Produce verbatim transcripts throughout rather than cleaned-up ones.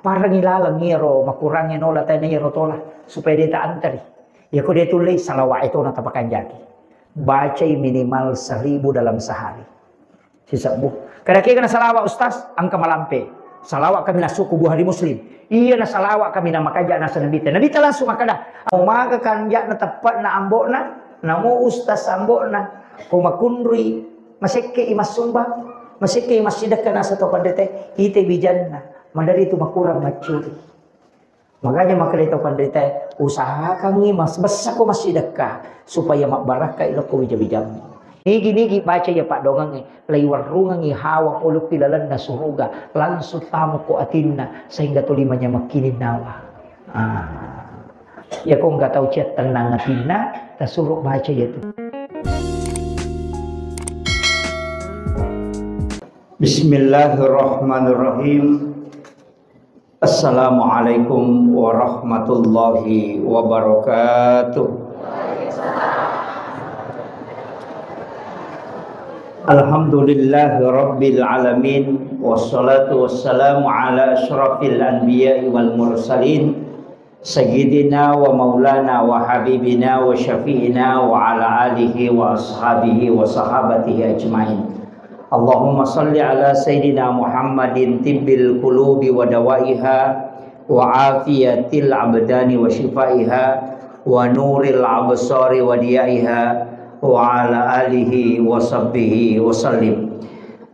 Parengi laleng iyaro makurangnge nola tena iyaro tola, supaya de' ta anteri. Iyako de' tullei, salawat e tona tapakanjaki. Bacai minimal seribu dalam sehari. Sisebbu. Kada kega na salawat, Ustaz, engka malampe. Salawat kami nasukku Bukhari Muslim. Iya na salawat kami na makaja nasa Nabi ta. Nabi ta langsung makkada, "Au maga kanja'na teppa'na ambo'na, namo ustaz ambo'na, ko makunrui, masekke i massumbang, masekke i massidekka nasa to pandete, ite wijanna, madari tu makurang maccuri." Makanya makkeda tau panrita, usahakangngi mas-, bessako massidekka supaya mabbarakkai lokko wija-wijammu. Nigi-nigi baca iya paddoangengnge, laiwerrungengngi hawa poloppi lalenna suruga, langsung tamo ko atinna, sehingga tuli manyamekkining nawa. Ah. Iyako engka tau cia tennang atinna, tasuro baca iyatu. Bismillahirrahmanirrahim. Assalamualaikum warahmatullahi wabarakatuh. Alhamdulillahi rabbil alamin, wassalatu wassalamu ala asyrafil anbiya'i wal mursalin, sayyidina wa maulana wa habibina wa syafi'ina wa ala alihi wa ashabihi wa sahabatihi ajmain. Allahumma salli ala Sayyidina Muhammadin tibbil qulubi wa dawaiha, wa afiyatil abdani wa shifaiha, wa nuril absari wa diyaiha, wa ala alihi wa sahbihi wa sallim.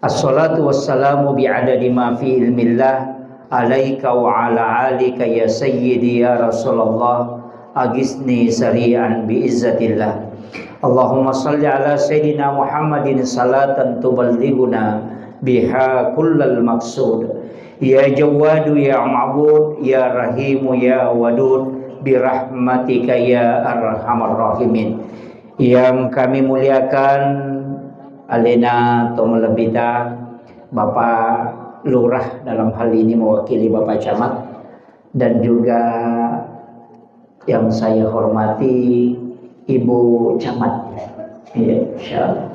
Assalatu wassalamu bi'adadi ma fi ilmillah alaika wa ala alika ya sayyidi ya Rasulullah, agisni sari'an bi izzatillah. Allahumma salli ala Sayyidina Muhammadin salatan tuballighuna biha kullal maqsud. Ya Jawwadu ya Ma'bud, ya Rahimu ya Wadud, birahmatika ya arhamar rahimin. Yang kami muliakan alena to malebbita, Bapak Lurah dalam hal ini mewakili Bapak Camat, dan juga yang saya hormati Ibu Camat. Ya, insya Allah.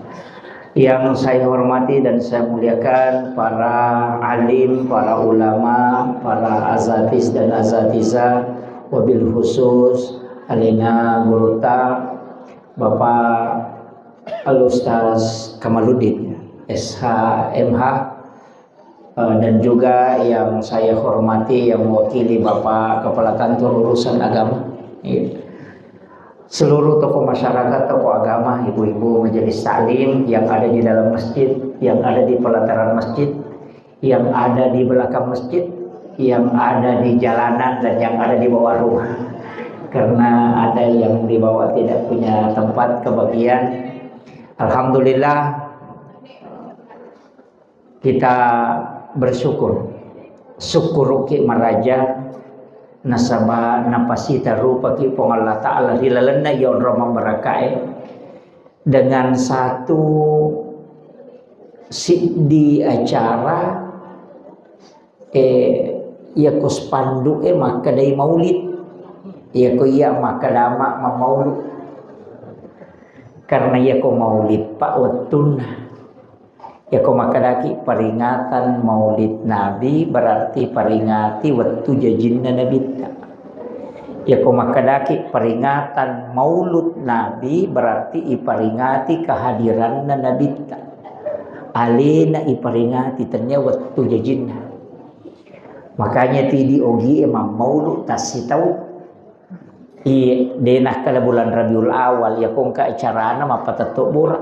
Yang saya hormati dan saya muliakan para alim, para ulama, para azatiz dan azatizah, wabil khusus alena gurutta Bapak Al Ustaz Kamaluddin, S H, M H, eh, dan juga yang saya hormati, yang mewakili Bapak Kepala Kantor Urusan Agama. Iya. Seluruh tokoh masyarakat, tokoh agama, ibu-ibu majelis taklim yang ada di dalam masjid, yang ada di pelataran masjid, yang ada di belakang masjid, yang ada di jalanan, dan yang ada di bawah rumah. Karena ada yang di bawah tidak punya tempat kebagian. Alhamdulillah, kita bersyukur. Syukuruki maraja nasaba napasita rupaki Puang Allah Ta'ala ri lalenna iya onrong mabbarakkae dengan satu siddi acara, eh, iyako spanduk e makkedai maulid. Iyako iya makkeda ma-, mammaulud. Karena iyako maulid, Pak, wettunna. Iyako makkedaki peringatan Maulid Nabi, berarti peringati wettu jajinna Nabitta. Iyako makkedaki peringatan Maulud Nabi, berarti iperingati kehadiranna Nabitta. Alena iperingati, tennia wettu jajinna. Makanya tidi ogie mammaulu tassitau. Iya, de nakkeda bulan Rabiul Awal, ya kongka acarana mappatetto bura.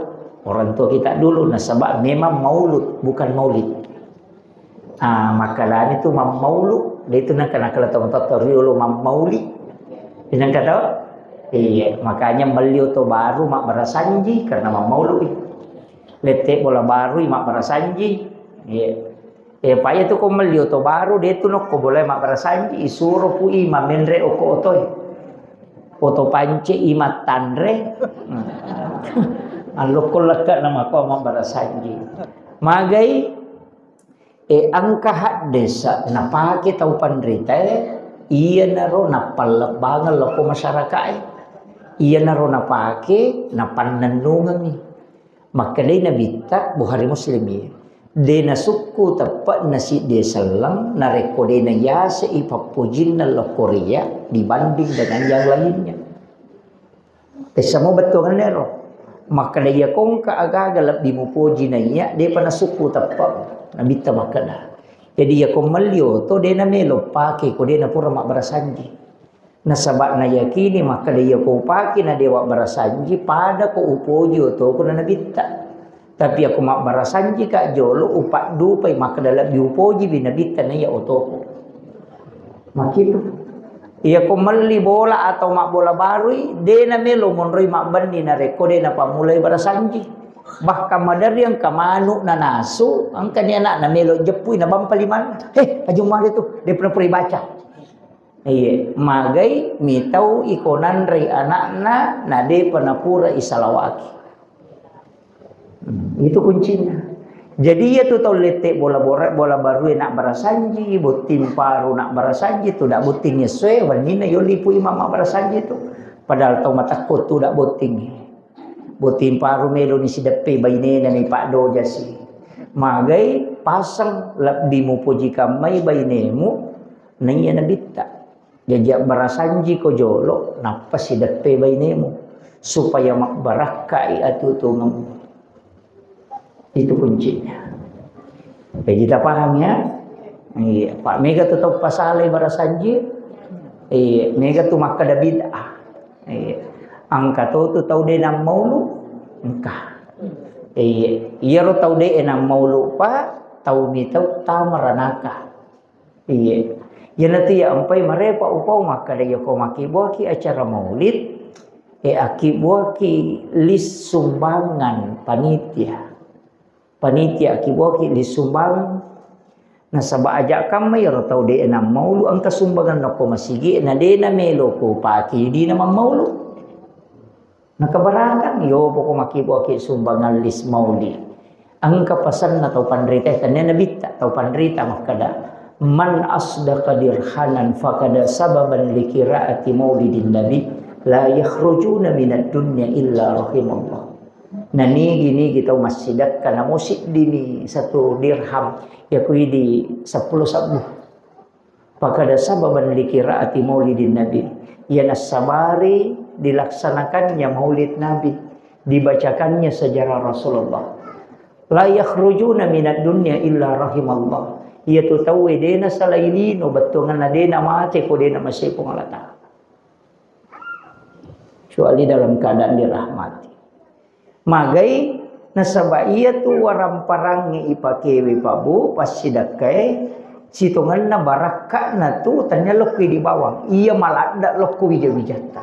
Orang tua kita dulu, nasaba memang maulud, bukan maulid. Ah, makkalani tu mammaulu, de itu nakkeda, nakkeda tau matetto riolo mammauli. Inangka tau? Iya, makanya melli oto baru mabbarasanji karena mammaulu. Lette bola baru mabbarasanji. Iya. Eh, pa iya tu ko melli oto baru, de tu nokko boleh mabbarasanji, isuro pui mamenre oko otoe. Oto pance i mattanre. Allokko lekka nama ko mabbarasanji. Magai, eh, engka haddesa napake tau panritae, iyanaro nappallebbangeng loko masyarakae. Iyanaro napake, napannennungengi. Makkedai Nabitta, Bukhari Muslim, iya. De nasukku teppe'na siddi selleng, narekko de nayasei pappojinna lokkoria dibanding dengan yang lainnya. Tessamo bettuanna ero. Makkeda iya kongka agaga lebbi mupoji naiya, depa nasukku teppe. Nabitta makkeda. Jadi iya ko melli oto de namelo pake ko de napura mabbarasanji. Nasaba nayakini makkeda iya ko upake na dewa barasanji pada ko upoji otoku na nabitta. Tapi aku mabbarasanji ka jolo upaddupai makkeda lebbi upoji bi nabitta naiya otoku. Makitu. Iya ko melli bola atau mabbola barui, de namelo monroi mabbenni narekko de napammulai barasanji. Bahkan maderri engka manu nanasu, engka ni anak namelo jeppui nabampa limanna. Heh, ajung male tu, de pura-pura baca. Iya, magai mitau iko nanrei anakna na depa napura isalawaki. Hmm, itu kuncinya. Jadi iya tu tau lette bola bola bola barue nak barasanji, botting paru nak barasanji tu dak botting essoe wannina yo lipu imam mak barasanji tu. Padahal tau matakko tu dak botting. Botting paru melo ni sideppe bainena ni pak doja si. Magai pasang lebbi mupoji kammai bainemu naiya nabitta. Jaji abbarasanji ko jolo, nappa sideppe bainemu, supaya mabbarakkai atutungemmu. Itu kuncinya. Jadi kita paham ya? Iya, Pak mega tu tau pasalai barasanji. Iya, mega tu makkeda bid'ah. Iya. Angka to tu tau de nammaulu, engka. Iya, iyaro tau de nammaulu pa, tau mitau tamaranaka. Iya. Iyanatu ya ampai marepa upau makkeda iya ko makkibbuaki acara maulid, e akkibbuaki list sumbangan panitia. Panitia akkibbuaki list sumbangan. Nasaba aja kamma iyaro tau de nammaulu engka sumbangan nokko masigi na de namelo ko paki dina mammaulu. Nakabarakang, yo poko makibuaki sumbangan list mauli. Engka pasanna tau panrita, tania nabitta tau panrita makkada, "Man asdaqa dirhanan fakada sababan likiraati maulidin nabi, la yakhrujuna minad dunya illa rahimallah." Na nigi-nigi tau massidakka, namo siddimi satu dirham, yakuidi seppulo sabbu. Fakada sababan likiraati maulidin nabi. Ia nassabari dilaksanakannya maulid nabi, dibacakannya sejarah Rasulullah. La yakhrujuna minad dunya illa rahimallah. Ia tu tauwe dena salai lino bettuanna dena mate ko dena masepung Allah Ta'ala. Kecuali dalam keadaan dirahmati. Magai nasaba iya tu waramparangnge ipakewe pabu passidakkae, sitongenna barakka'na tu tania lokko di bawang. Iya maladda lokko wija-wijatta.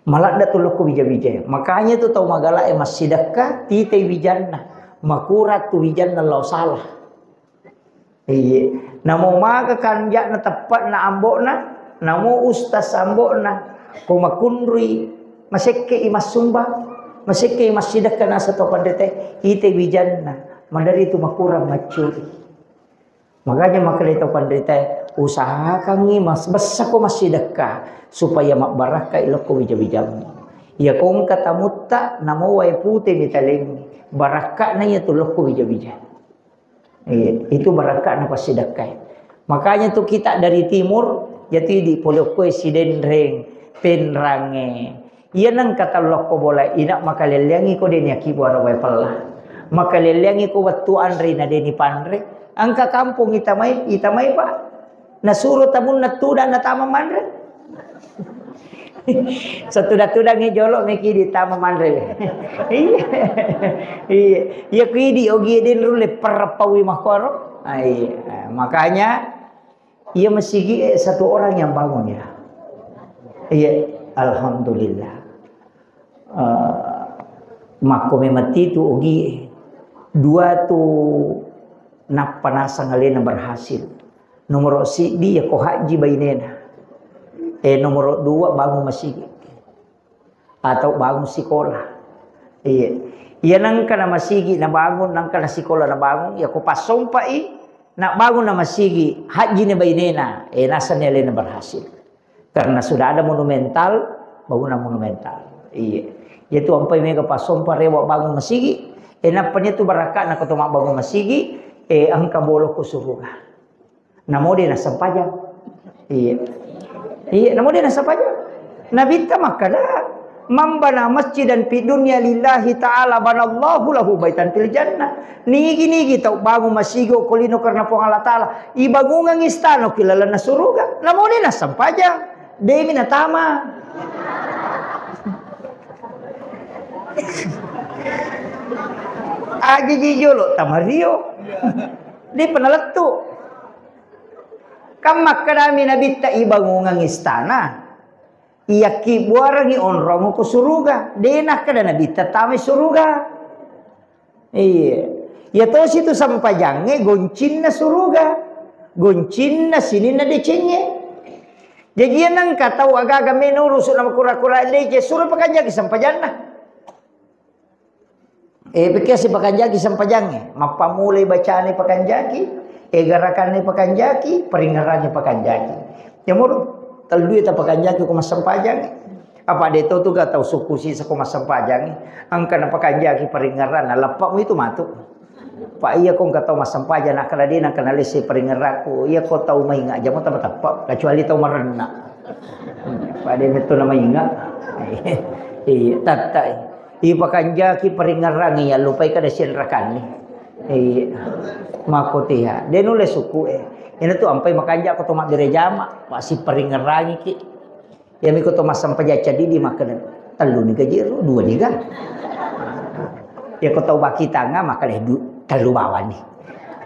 Maladda tu lokko wija-wija. Makanya tu tau magala e massidakka, titai wijanna. Makura tu wijanna lao salah. Iye. Namo maga kanja'na teppe'na ambo'na, namo ustas ambo'na, ko makunrui, masekke i massumbang, masekke i massidekka nasa to pandete, ite wijanna, madari tu makurang maccuri. Makanya makkeda to pandete, usahakangngi mas-, bessako massidekka, supaya mabbarakka i lokko wija-wijamu. Iya kongka tamutta, namo wae pute mitalengngi, barakka'na iya tu lokko wija-wija. Iya, itu barakka'na passidekkae. Makanya tu kita dari timur, jadi di pole okkoe Sidenreng, Penrange. Iya nengka tellokko bola ina makalelleangi ko deni akibuara wae pella. Makalelleangi ko wettu anre na deni panre. Engka kampung itamai, itamai, Pak. Nasuro tamunna tudang natama manre. Satuda-tudangngi jolo meki ditama manre. Iya. Iya. Iya ku idi ogi den rulle pereppawi makkoro. Ah, iya. Eh, makanya iya masigi, eh, satu orang yang bangun ya. Iya, alhamdulillah. Eh, makko memang titu ogi dua tu nappa nasang alena berhasil. Nomoro siddi ya ko haji bainena. Eh, nomoro dua bangun masigi. Atau bangun sikola. Iya. Iya nengka na masigi na bangun, nengka na sikola na bangun, ya ko passompai na bangun na masigi, haji ne bainena, eh, nasang alena berhasil. Karena sudah ada monumental, bangunan monumental. Iya. Itu ampai mega passompa rewa bangun masigi, E, nappa nitu barakka' na ko to mabbangung masigi, e, engka bolo ko suruga. Namo de' nassempajang. Iya. Iya, namo de' nassempajang. Nabitta makkada, "Man bana masjidan fid dunya lillahi ta'ala banallahu lahu baitan fil jannah." Nigi-nigi tau bangung masigi ko lino karena Puang Allah Ta'ala, ibangungang istana ki lalenna suruga. Namo de' nassempajang. Demi natama. Aja jolo tamario. De' pa nalettu. Kan makkedami Nabitta ibangungang istana. Iyakki buarengi onrong ko suruga. De' nakkeda Nabitta tamai suruga. Iya. Iya tosi tu sempajangnge goncinna suruga. Goncinna sininna decengnge. Jaji iya nengka tau agaga meno rusu' nama kura-kura dece, suro pakanjaki sempajanna. Eh, pekkiasi pakanjaki sempajangnge. Mappamulai bacane pakanjaki, eh, garakanne pakanjaki, paringngerangnge pakanjaki. Jamur, tellui ta pakanjaki ko massempajang. Apa de' to tu ga tau sukku sisa ko massempajang. Engka na pakanjaki paringngeranna, lappa mu itu matu. Pak, iya ko engka tau massempajang, nakkeda de' nengka nalesse paringngerakku. Iya ko tau mainga, jamo tama teppa, kecuali tau marenna. Pak, de' metto na mainga. Iya, tatta. Ipakanjaki paringngerang, iya lupai kada sianrakanni. Iya. Mako tiha. De' nulle sukku e. Ina tu ampai makanja ko to mabbere jama, pasti paringngerangi ki. Iyami ko to massempajang caddi di makkeda, "Tellu ni gaji ro, dua ni ga?" Ya ko tau baki tanga makkeda, "Du-, tellu bawani."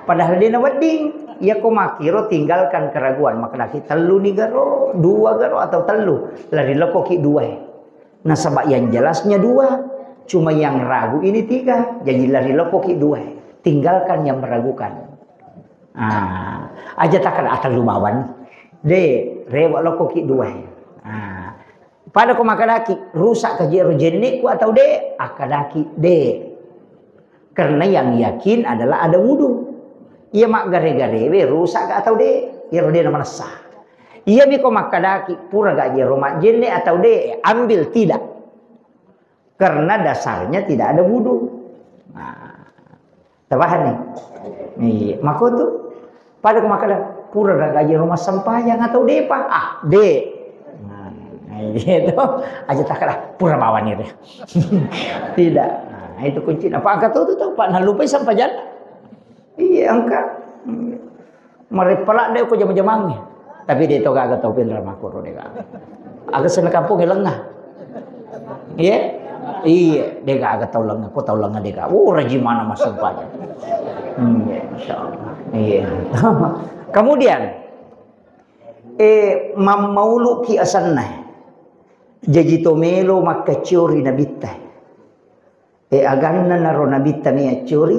Padahal de' nawedding. Iya ko makkiro tinggalkan keraguan, makkedaki, "Tellu ni garo, dua garo atau tellu?" Lari lokoki dua e. Nasaba yang jelasnya dua, cuma yang ragu ini tiga. Jadi lari lokoki dua e. Tinggalkan yang meragukan. Ah, aja takkeda, "Ah, tellu bawani." De', rewe' lokoki dua e. Ah, pada ko makkedaki, "Rusak ka je ro jenne'ku atau de'?" Akkadaki, "De'." Karena yang yakin adalah ada wudu. Iya maggare-garewe rusak ka atau de'? Iyaro de' namanessa. Iyami ko makkedaki, "Pura ga je ro majjenne' atau de'?" Ambil tidak. Karena dasarnya tidak ada wudu. Nah, tabahan nih. Iya, mako tu pada ko makkeda, "Pura ga je ro massempajang atau de'pa?" Ah, de'. Nah, itu aja takkeda, "Pura bawani re." Tidak. Nah, itu kuncinya. Pak, angka tu, tu, tu, Pak, nalupai sempajang. Iya, engka. Mareppa ladde ko jama-jamangnge. Tapi de' to gaga tau pinra makkoro de' gaga. Aga senna kampung lenga. Iya? Iya, de' gaga tau lenga, ko tau lenga de' gaga. Oh, rajin mana massempajang. Hmm, iya, insyaallah. Iya. Kemudian, eh, mammauluki asenna. Jaji to melo makkaciori nabitta. E, aganna naro nabitta mi accuri,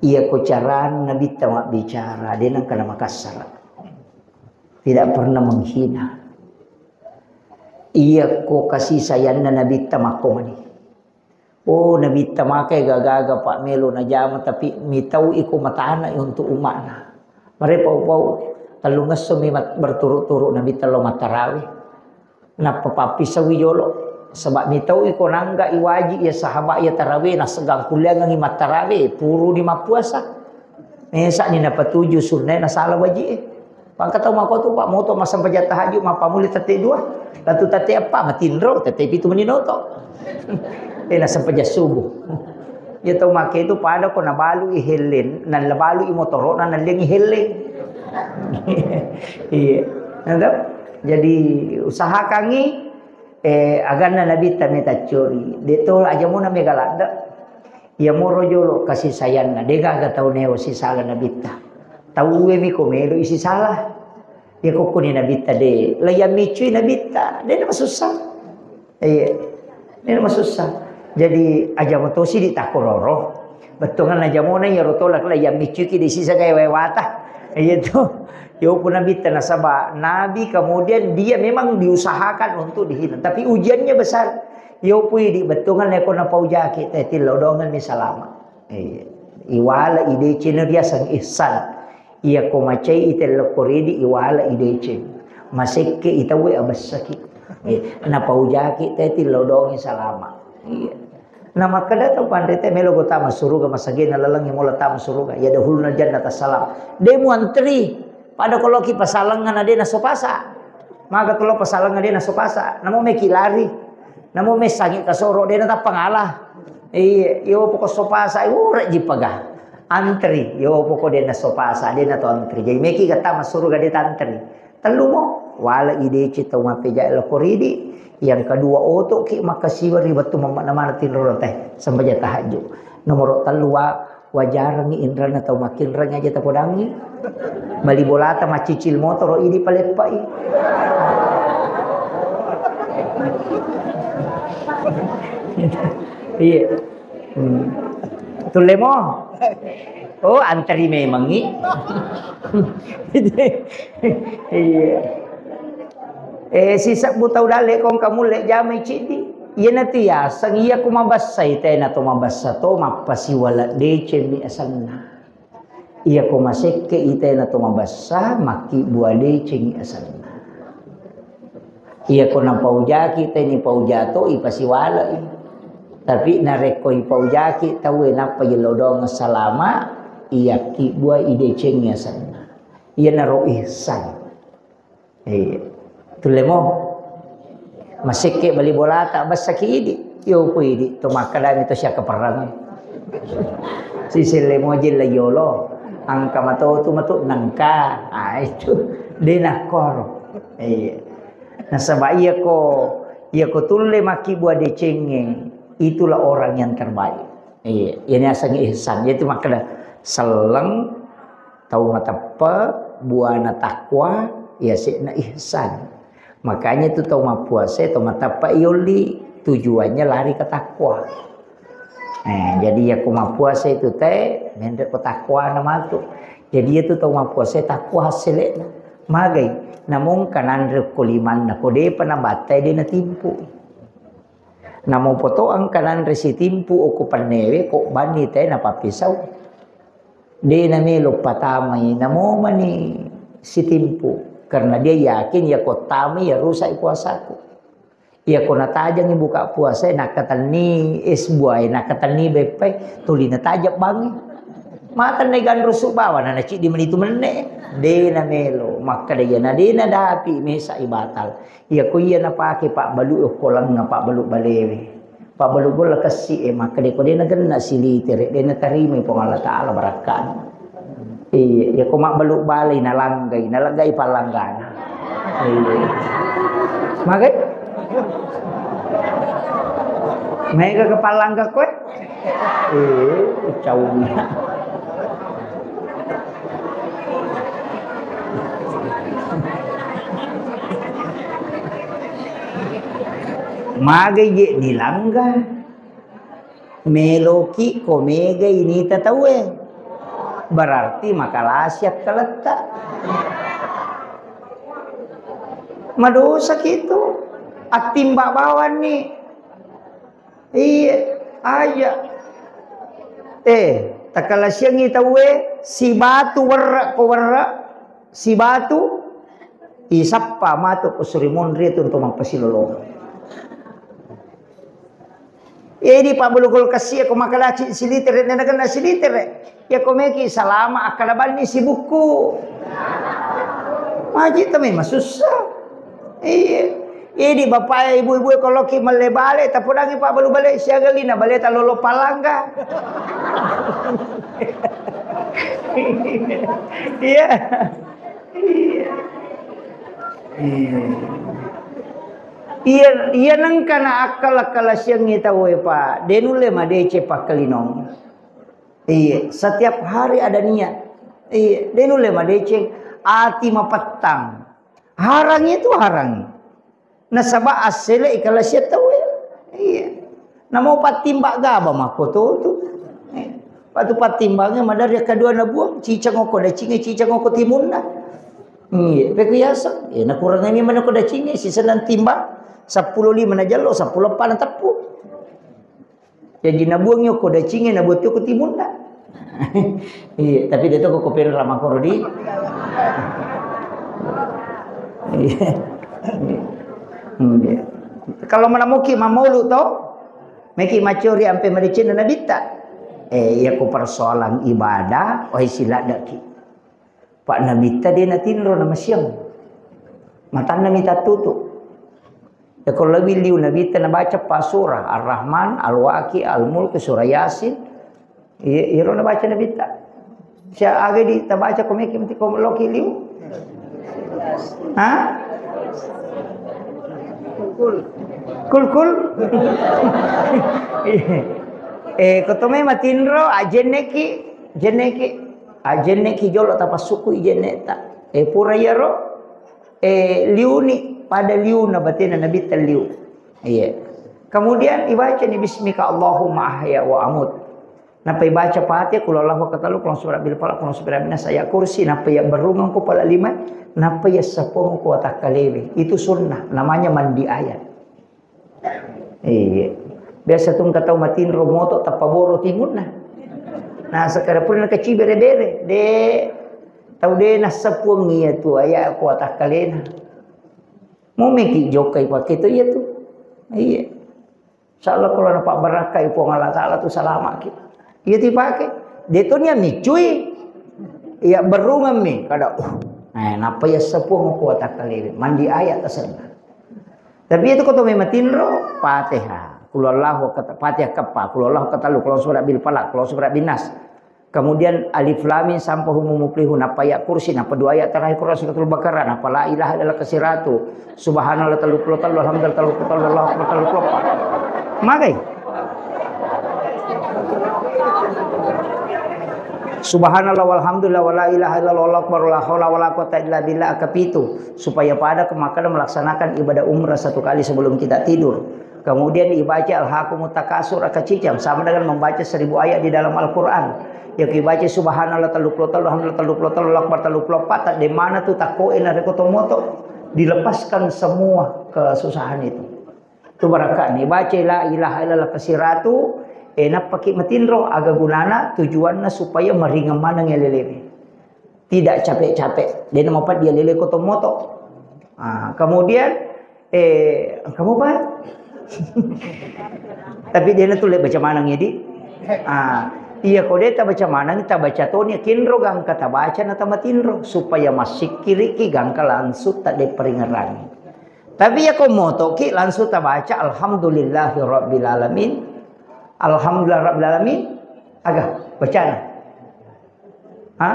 iya ko carana nabitta mabbicara, de' nengka namakassara. Tidak pernah menghina. Iya ko kasih sayangna nabitta makko mani. Oh, nabitta makai gaga-gaga pak melo najama, tapi mitau iko matana untuk umatna. Mare pau-pau, tellungesso mi mat-, berturut-turut nabitta lo mattarawe. Nappa pappisauwi jolo. Saba' mitau iko nangga iwaji iya sahaba' iya tarawe, naseggang kulliangengngi mattarawe, puruni mappuasa. Mesa'ni napatuju sunnae nasala waji'e. Pangka tau makotu, Pak, moto massempajang tahajud, mappamuli tette dua. Latu tette eppa, matinro, tette pitu meni noto. Eh, nassempajang subuh. Iya tau make itu pada ko nabalu i helleng, nallabalu i motoro, na nalliang i helleng. Iya. Nangka? Jadi usahakangngi, eh, aganna nabitta meta cori. De' to aja muna mega ladde. Iya moro jolo kasih sayangna. De' gaga tau neo sisala nabitta. Tauwe mi ko melo isi sala. Iya kokkoni nabitta de'. Layang miccui nabitta. De' namasussa. Iya. Ini masussa. Jadi aja motosi di takororo. Bettuanna jamona iya rotolak la yang micuki di sisa gaya wewata. Iya tu. Yo pun nabi tena saba nabi kemudian dia memang diusahakan untuk dihina. Tapi ujiannya besar. Yo pui di bettuanna ko napaujaki teti lodongan ni salama. Iya. Iwala ideceng riaseng ihsan. Iya ko macai itellokko ridi iwala ideceng. Masekke itawe abessaki. Iya. Napaujaki teti lodongi salama. Iya. Na makkeda tau panrita melo go tama suruga, masagena lalengnge mola tama suruga, ya dahulna jannata salam. De muantri, pada koloki pasalengnga na de nasopasa. Maga tolo pasalengnga de nasopasa. Namo meki lari. Namo messangi kasoro de natappa ngala. Iya, yo poko sopasa, ure jipaga. Antri, yo poko de nasopasa, de nato antri. Jadi meki ga tama suruga de tantri. Tellu mo, wala ideceng tau mappeja loko ridi. Yang kedua, otoki makkasiwari wettu mamma-, namana tinro teh, sembaja tahajud. Nomor tellu wa, wajarangi inrana tau makkinreng aja tapodangi. Bali bolata macicil motoro idi paleppai. Iya. Hmm. Tulle mo? Oh, antri memangngi. Iya. Eh, sisebbu tau dalle kong kamulle jamai ciddi. Iyanatu yaseng iya ko mabessai tena to mabessa to mappasiwala deceng mi asenna. Iya ko masekke i tena to mabessa, makkibbua deceng i asenna. Iya ko napaujaki teni paujato ipasiwalai. Tapi narekko ipaujaki tauwe nappa yello doang salama, iya kibbua idecengi asenna. Iyanaro ihsan. Iya. Tulle mo. Masekke bali bolata, bessaki idi. Yo ko idi to makkadami to siakka perang. Siselle moji la yolo. Angka matotu matu nangka. Ah, itu. De nakkoro. Iya. Nasaba iya ko, iya ko tulle makkibua decengnge, itulah orang yang terbaik. Iya, ini asengnge ihsan. Yaitu makkeda selleng, tau mateppe, buana takwa, yase'na ihsan. Makanya itu tau mappuasa, tau mateppe yolli, tujuannya lari ke takwa. Eh, jadi iya ko mappuasa itu teh, menre ko takwa na matu. Jadi itu tau mappuasa takwa hasilena. Magai, namun kananre ko limanna ko depa na battai de na timpu. Namo poto engka nanre sitimpu okko pennewe ko banni tena pappisau. De na melo patamai namo mani sitimpu karena dia yakin ya ko tamai ya rusak puasaku. Ya ko natajangi buka puasa nakatenni es buah nakatenni beppai tuli natajang bangi. Mata na ganrusu bawa na naciddi menitu menne. De na melo makkada ya na de na dapi mesa ibatal. Iya ko iya napake pabbalu okko lengnga pabbalu balewe. Pabbalu golla kessi e makkeda ko de nagenna silitere de natarimai Puang Allah Taala barakkana. Iya, iya ko mabbalu balai nalanggai, nalanggai pallanggana. Iya. Magai? Mega ke pallangga koe? Eh, cauna. Magai je nilangga. Meloki ko megai nita tauwe. Berarti makalasi akkaletta. Madosa kitu. Attimba bawanni. Iya, aja. Eh, takalasiangngi tauwe sibatu werre ko werre, sibatu isappa matu ko suri monri tu untuk mappasilolong. Edi pabbalu gol kasi ko makalaci silitere na nagenna silitere. Ya ko meki salama akkalabanni sibukku. Maji tami masussa. Iya. Idi bapak ibu-ibu kalau ki melle bale tapodangi pabbalu bale siaga lina bale talolo palangga. Iya. Iya. Iya. Iya, iya nengka na akkala-kala siangngi tauwe, Pak. De nulle madeceng pakkalinong. Iya, setiap hari ada niat. Iya, de nulle madeceng ati mapettang. Harangi itu harangi. Nasaba assele ikala siang tauwe. Iya. Namo pattimbang gaba makko to tu. Iya. Patu pattimbangnge madari kedua na buang, cicang oko dacinge, cicang oko timunna. Iya, peku yasa. Iya, nakurangani mana ko dacinge, sisa nan timbang, seppulo lima na jallo, seppulo empat na teppu. Jaji nabuang yoko dacinge, nabuang yoko timunna. Iya, tapi dia tu ko penra makoro di. Iya. Iya. Kalau manamuki mamolu to, Meki macori ampe madecenna nabitta. Eh, iya ko persoalan ibadah, wahai siladdaki. Pak nabitta de natinro na masiang. Matanna mita tutu. Ya ko lebih liu nabitta nabaca pa surah Ar-Rahman, Al-Waqi, Al-Mulk, surah Yasin. Iya, iro nabaca nabitta. Sia aga di tabaca ko meki mesti ko loki liu. Ha? Kul kul. Eh, ko tomai matinro, ajenneki, jenneki, ajenneki jolo tapassuku ijenneta. Eh, pura iyaro, eh, liuni pada liuna batena nabitta liu. Iya. Kemudian ibaca ni bismika Allahumma ahya wa amut. Nappa ibaca Fatihah, Qul huwallahu ahad, Qul a'udzu birabbil falaq, Qul a'udzu birabbin nas, ayat kursi, nappa iya berrungeng ko pala lima, nappa iya seppuang ko watakkalewe. Itu sunnah, namanya mandi ayat. Iya. Biasa tu engka tau matinro moto tappa boro timunna. Nah, sekarang pun kecil bere-bere, de tau de naseppuang iya tu ayat ko watakkalena. Mau meki jokkai pakai tu iya tu. Iya. Insyaallah kalau dapat berkah Puang Allah Taala tu salama ki. Iya tu pake. De to nia micui. Iya berrungeng mi kada. Uh, eh, napa ya seppuang ko watakkalena. Mandi ayat tasenna. Tapi itu ko to memang tinro Fatihah. Qul huwallahu ahad, Fatihah keppa, Qul huwallahu ahad, Qul a'udzu birabbil falaq, Qul a'udzu birabbin nas. Kemudian alif lam mim sampai humum muflihun, nappa ayat kursi, nappa dua ayat terakhir Quran suratul Baqarah, nappa la ilaha illallah kasiratu, subhanallah tellu puluh tellu, alhamdulillah tellu puluh tellu, Allahu akbar tellu puluh empat. Magai. Subhanallah walhamdulillah wala ilaha illallah wallahu akbar, la haula wala quwata illa billah, akapitu, supaya pada kemakan melaksanakan ibadah umrah satu kali sebelum kita tidur. Kemudian dibaca Alhakumut Takasur, akacicang, sama dengan membaca seribu ayat di dalam Al-Quran. Yang dibaca subhanallah tellu puluh tellu, alhamdulillah tellu puluh tellu, Allahu akbar tellu puluh empat, tak di mana tu takoe na reko tomoto, dilepaskan semua kesusahan itu. Tu barakka ni baca la ilaha illallah kasiratu, eh, nappaki matinro, aga gunana, tujuanna supaya maringeng maneng ya lelewe. Tidak capek-capek. Dia nama dia lele ko tomoto. Ah, kemudian, eh, kamu apa? Tapi dia tu le baca maneng ya di. Ah, iya ko de tabaca maneng, tabaca toni kinro gangka tabaca na tamatinro supaya massikkiriki gangka langsung tak de peringerangi. Tapi ya ko moto ki langsung tabaca alhamdulillahirabbil alamin. Alhamdulillah rabbil alamin. Aga bacana. Ha?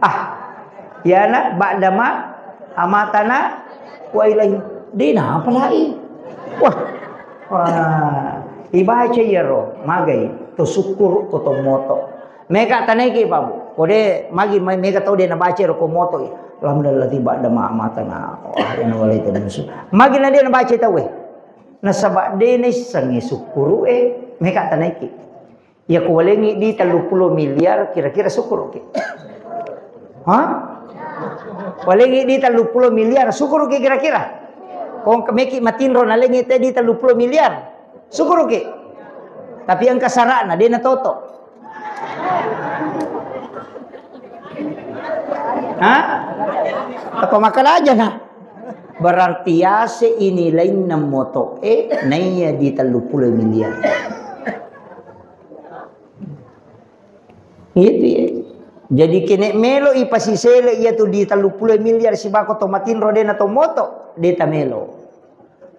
Ah. Yana ba'dama amatana wa ilaihi. Dina apa lai? Wah. Wah. Ibaca iyaro magai to syukur ko to moto. Mega tanaiki Pak Bu. Kode magi mega tau de nabaca ro ko moto. Alhamdulillah ba'dama amatana. Wah, yana walai to musuh. Magi na de nabaca tau eh. Nasaba de naissengi syukur eh mega tanaiki. Iya ko walengngi di tellu puluh miliar kira-kira syukuruki. Hah? Walengngi di tellu puluh miliar syukuruki kira-kira. Kong kemeki matinro nalengngi te di tellu puluh miliar syukuruki. Tapi engka sarana de natoto. Hah? Apa makan aja nah? Berarti yase ini lainna moto eh naiya di tellu puluh miliar. Itu ya. Jadi kene melo ipasisele iya tu di tellu puluh miliar sibako to matinro dena to moto, deta melo.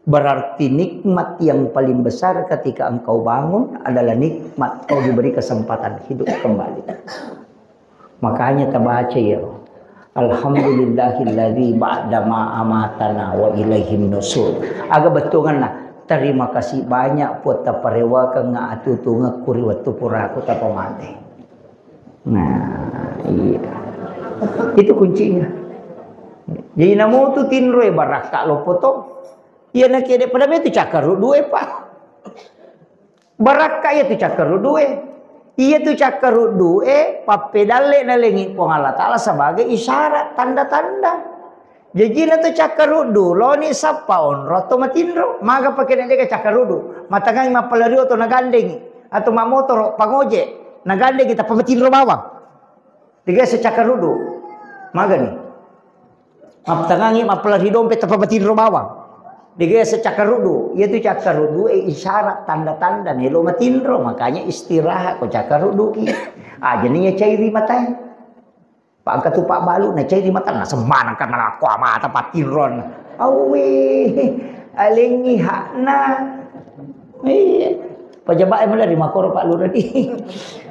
Berarti nikmat yang paling besar ketika engkau bangun adalah nikmat kau diberi kesempatan hidup kembali. Makanya tabaca ya. Alhamdulillahilladzi ba'dama amatana wa ilaihin nusur. Aga bettuanna, terima kasih banyak Puang taparewakengnga atutungekku ri wettu puraku tapamate. Nah, iya. Itu kuncinya. Jadi namutu tinroe barakka loppo to. Iya nakede pada itu cakkaru due, Pak. Barakka iya tu cakkaru due. Iya tu cakkaru due pappedalle nalengi Puang Allah Taala sebagai isyarat tanda-tanda. Jajina tu cakkaru du loni sappa onro to matinro. Maga pake na dega cakkaru du. Matangai mappalario to nagandengi atau mamotoro pangoje nagandengi tappa matinro bawang. Tiga secakkarudu. Magani. Maptangangi mappalari dompe tappa matinro bawang. Dega yaseng cakkaruddu, iyatu cakkaruddu e isyarat tanda-tanda melo matinro, makanya istirahat ko cakkarudduki. Aja ni ya cairi matae. Pak engka tu Pak Balu na cairi mata na semmaneng kan nalako mata patinron. Awe, alengi hakna. Iya. Pejabat e mulai makoro Pak Lurah di.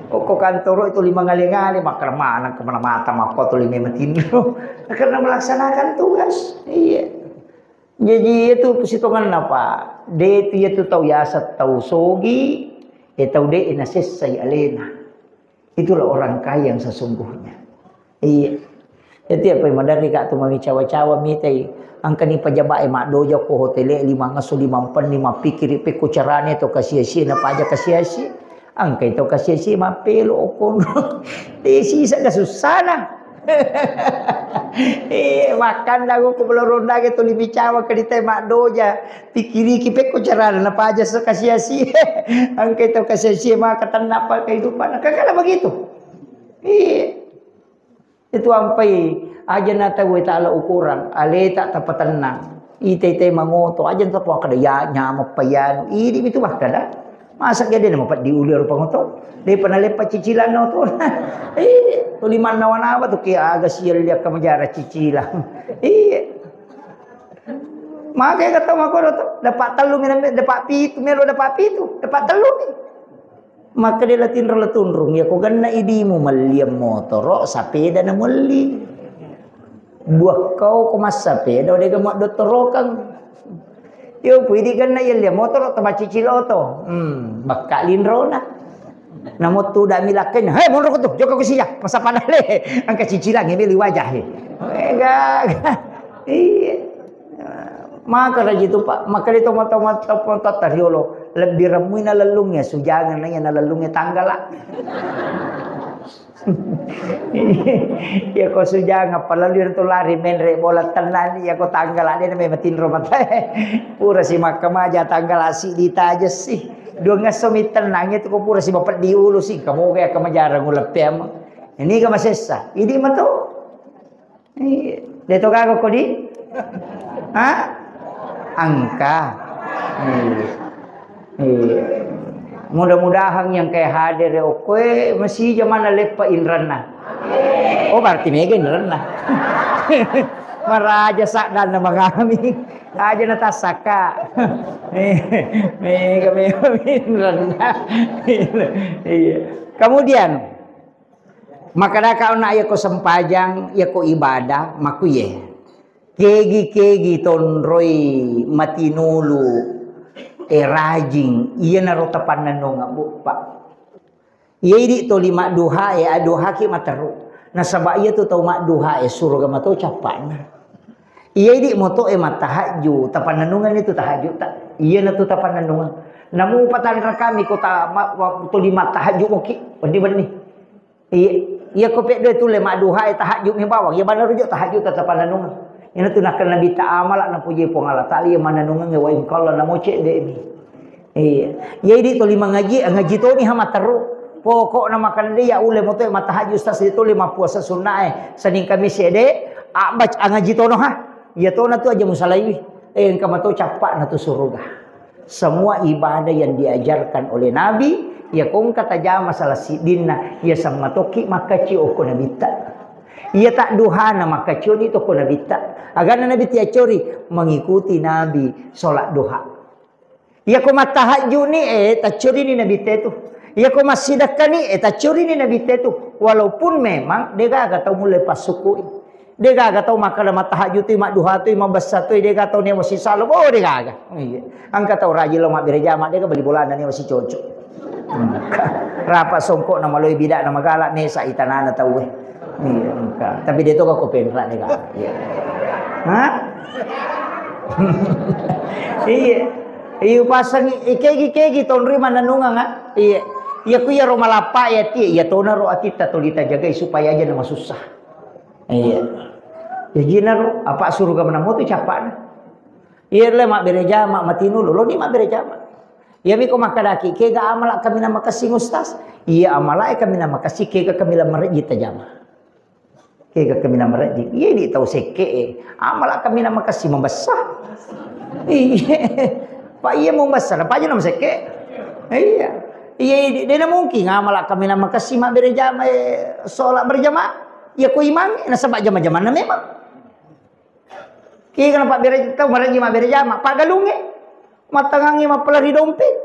Kok, kok kantoro itu lima ngale-ngale, makkeda maneng kemana mata makko tu lima matinro. Karena melaksanakan tugas. Iya. Jaji itu sitonganna, Pak. De itu, itu tau yaseng tau sogi, e tau de nasessai alena. Itulah orang kaya yang sesungguhnya. Iya. Jadi apa yang mandari kak tu mami cawa-cawa mitai. Angkani pejabat e maddoja ko hotel e lima ngesso lima empat lima pikiri pekko carane to kasia-sia na paja kasia-sia. Engka to kasia-sia mappelo okkono. Eh, sisa ka sussana. Eh, makkanda ko ko belorondage tuli micawa kerita maddoja. Pikiriki pekko carana napaja se kasia-sia. Engka to kasia-sia maka tenna pa kehidupan. Kakala begitu. Iya. Itu ampai aja na tau taala ukuran, aleta tapatennang. Ite-ite mangoto, aja na tau kada ya nyamuk payanu. Idi itu makkada. Masa gede nama pat diuli rupa ngoto. Depa naleppa cicilan no tu. Eh, tuli mannawa-nawa tu ke aga sial dia kemajara cicilan. Iya. Maka kata makoro tu, dapat telu minam, dapat pitu, melo dapat pitu, dapat telu ni. Makkeda la tinro la tunrung, iya ko genna idimu melliang motoro, sapeda na melli. Buah kau ko massapeda, dega maddotorokang. Yo, pui di genna iya lia motoro, tamacici loto. Hmm, bakka linrona. Namo tu dak milakken, hei monro ko tu, joko ko sia, masa padale, angka cicilang ini liwajah. Eh, gak, iya. Maka raji tu, Pak, maka di tomat-tomat tomat riolo lebbi remmui na lellungnge, sujangan na iya na lellungnge tanggala. Iya ko sujangan palalu tu lari menre bola tennani iya ko tanggala de memang tinro mata. Pura si makkamaja tanggala si ditaja si. Dua ngesso mi tennang itu ko pura si mapeddi ulu si kamu ga kamajarang uleppem. Ini ga masessa. Ini mato. Iya. De to gaga ko di? Hah? Engka. Iya. Iya. Mudah-mudahan yang kayak hadir ya, oke, masih zaman leppa inranna. Oh, berarti mega inranna. Maraja saddanna mangami. Aja na tassaka. Mega, mega inranna. Iya. Kemudian, Makkadaka onna, yako sempajang, yako ibadah, makkuye. Kegi-kegi tonroi matinulu, e, rajing, iyanaro tapannennungeng, Bu, Pak. Iya idi toli madduha, e, adduhaki materru. Nasaba iya tu tau madduha, e, suruga mato cappana. Iya idi moto, e, matahajju, tapannennungeng itu tahajju ta. Iyana tu tapannennungeng. Namu patanra kami kota ma-, wa-, toli matahajju moki, wenni-wenni. Iya, iya ko peddo tulle madduha e tahajud mi bawang. Iya bana rujuk tahajud tetap mananung. Ina tu nakkan Nabi ta amala napuji Puang Allah Taala iya mananungan wa in qalla namo cedde mi. Iya. Iya idi toli mangaji, ngaji toni ha materu. Pokokna makan dia ulle moto matahajud ustaz itu lima puasa sunnae. Senin Kamis ede, abac ngaji tono ha. Iya tona tu aja musalaiwi. Eh, engka mato cappa na tu suruga. Semua ibadah yang diajarkan oleh Nabi, iya ko engka tajama salah siddinna, iya sammatokki makkacio okko Nabitta. Iya tadduhana makkacioni to okko Nabitta. Agana Nabi tiaccori mengikuti Nabi sholat duha. Iya ko mattahajjuni, eh, taccorini Nabitta tu. Iya ko massidakkani, eh, taccorini Nabitta tu. Walaupun memang degaga tau mulle passukui. Degaga tau makkada mattahajjutui, madduhatui, mabessatui, dega tau newa sisalo, oh degaga. Iya. Engka tau rajin lo mabbere jama, dega beli bolana newa sicoco. Rapa songkok na maloi bida na magala mesa itanana tau. Iya, engka. Tapi de to ko penra dega. Iya. Hah? Iya. Iya pasang ikegi-kegi tonri mananungang, ah. Iya. Iya ku iya ro malappa ya ti, iya tona ro atitta toli tajagai supaya aja na masussa. Iya. Jaji naro apa suruga menamo tu capana. Iya le mabbere jama matinulu lo ni mabbere jama. Iya miko makkadaki kega amala kami nama kasing ustaz. Iya amala e kami nama kasih kega kami la marejji tajama. Kega kami nama rejji. Iya di tau sekke e. Amala kami nama kasih mabessa. Iya. Pak, iya mau besar, apa aja nama sekke? Iya. Iya, iya, de' na mungkin amala' kaminang makessing mabbere jama, eh, sholat berjamaah. Iya, ko imang, nasaba' jama-jamanna memang. Kega na pabbere tau marejji mabbere jama, paggalungnge. Mattangangngi mappala ri dompet.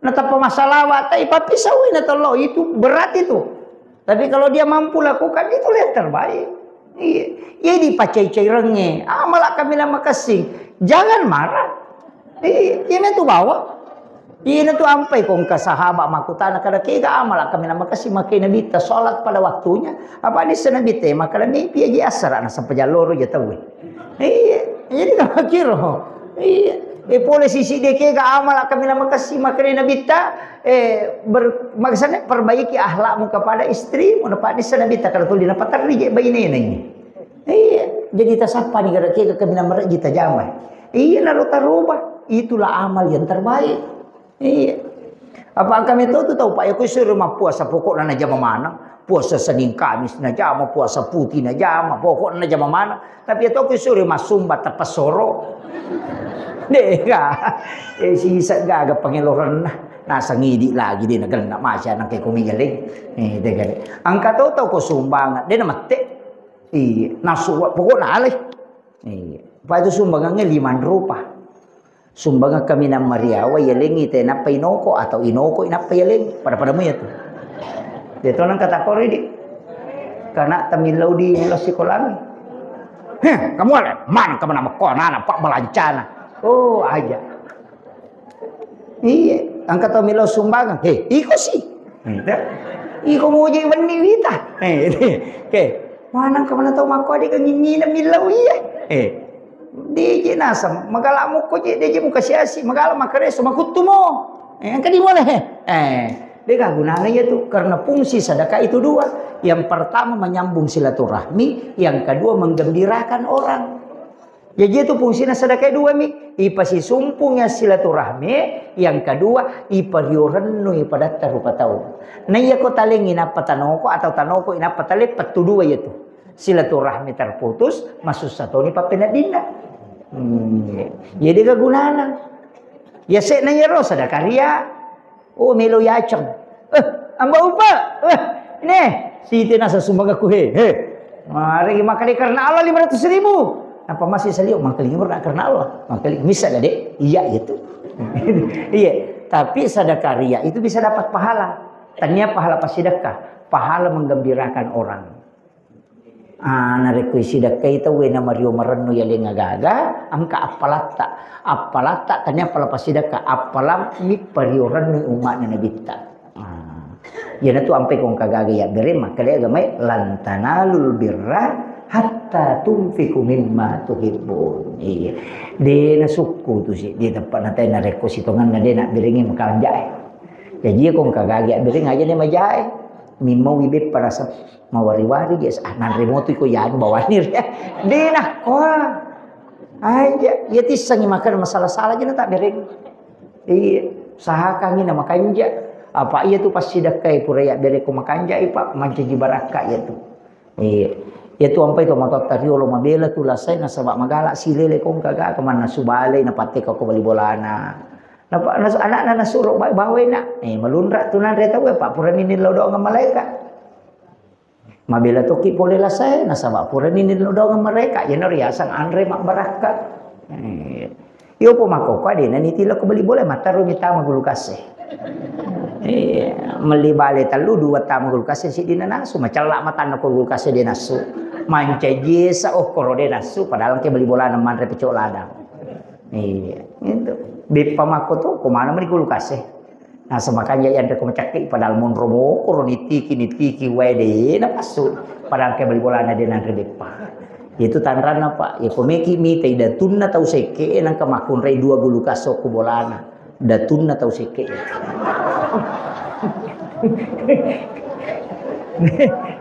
Natappa massalawa, tai pappisauwi na tollo, itu berat itu. Tapi kalau dia mampu lakukan, itulah yang terbaik. Iya. Jadi pacai-cairengnge, amala' kaminang makessing. Jangan marah. Iya, iya, itu bawa. Ina tu ampai ko engka sahaba' makkutana, kada kega amala' kaminang makessing makkeda Nabitta sholat pada waktunya. Apa nisseng Nabitta makkeda, mepi aja assara' nasaba' jalloro ja tauwe. Iya, jadi kamakkiro. Iya. E pole sisi de' kega amala' kaminang makessing makkeda Nabitta, eh, ber-, maksudnya perbaiki akhlakmu kepada istrimu, napa nisseng Nabitta kada tuli napaterri je bainena ini. Iya, jadi tasappani kada kega kaminang marejji tajama. Iya, naro taroba. Itulah amal yang terbaik. Iya. Apa engka metto tu tau, Pak, ya, ku suro mappuasa, pokokna najama maneng. Puasa Senin Kamis najama, puasa putih najama, pokokna najama maneng. Tapi ya to ku suro massumba teppesoro. Dega. Eh, sisa gaga pangelorenna. Nasang idi lagi de' nagenna masya nang ke kumi geleng. Eh, dega de'. Engka to tau ko sumbangan, de' namette. Iya, nasu pokokna alai. Iya. Apa itu sumbangannya lima rupa. Sumbangeng kaminang mariawa, yalengngi te nappa inoko atau inoko nappa yaleng. Pada-pada mu ya tu. Dia tu nang kata kori di. Karena tamillau di mula sekolah. Heh, kamu ada mana kamu nama kau anak pak belancana. Oh, aja. Iya, engka tau melo sumbangeng. Heh, iko sih. Iko muji wenni wita. Eh, oke. Manang kemana tau makko adik nginginna millau iya. Eh, deje naseng, magala mukko je, deje muka siasi, magala makareso, makuttumo. Eh, engka di mole. Eh, dega gunana iya tu, karena fungsi sedekah itu dua. Yang pertama menyambung silaturahmi, yang kedua menggembirakan orang. Jaji itu fungsina sedekah dua mi, ipasisumpung ya silaturahmi, yang kedua ipariorennu ipadatta rupa tau. Nah iya ko talengi nappa tanoko atau tanoko inappa tale pettu dua itu. Silaturahmi terputus, masussa toni pappeneddinna. Hmm. Jadi kegunana. Ya sekna yero sedekah ria. Oh, melo yaceng. Eh, amba upa. Eh, ne, siti nasa sumbangakku he. He. Mari makkali karena Allah lima ratus ribu. Apa masih salio makkali karena Allah. Makkali misa gade. Iya itu. Iya, tapi sedekah ria itu bisa dapat pahala. Tania pahala pasidekah, pahala menggembirakan orang. Ah, narekko isidekkai tauwe na mario marennu yaleng agaga, engka appalatta. Appalatta tania appala pasidekka, appala mippario rennu umma'na Nabitta. Ah. Iyanatu ampai ko engka gaga yabbere makkeda agamae, "Lan tanalul birra hatta tunfiqu mimma tuhibbun." Iya. De nasukku tu si, de teppa natai narekko sitongenna de nabberengi makanjae. Jaji ko engka gaga yabbereng aja ne majae. Mimmaui beppa rasa Mawari-wari je, ah, nanre motu iko yanu bawani ria. De nakkoa. Aja, iya tissengi makan masalah-salah je na tak bereng. Iya, usahakangi na makanja. Apa iya tu pasti dakkai pura ya bereko makanja ipa mancaji barakka iya tu. Iya. Iya tu ampai to matotta riolo mabela tu lasai nasaba magala silele kongka ga kemanna subale na patte ko bali bolana. Napa nas-, anakna nasuro ba-, bawena. Eh, malunra tu nanre tau apa purani nillau doang malaikat. Mabela toki pole lasae, nasaba purani nillau doang mereka, iyana riaseng anre mabbarakka. Eh, iyo po makkokko adena nitilo ko beli bola, mattaro mitama gulukase. Eh, melli bale tellu, dua tama gulukase, siddi nanasu, macella matanna ko gulukase de nasu. Mancaji esa okkoro de nasu, padahal engke beli bolana manre pecok ladang. Iya, itu. Beppa makko to, ko mana meni gulukase. Nasaba makanja yanre ko macakke, padahal monro mokoro nitiki, nitiki wae de napassu. Padahal ke bali bolana de nanre beppa. Itu tanranna, Pak. Ya ko meki mitai datunna tau sekke, nangka makkunrai dua gulu kasso ko bolana. Datunna tau sekke.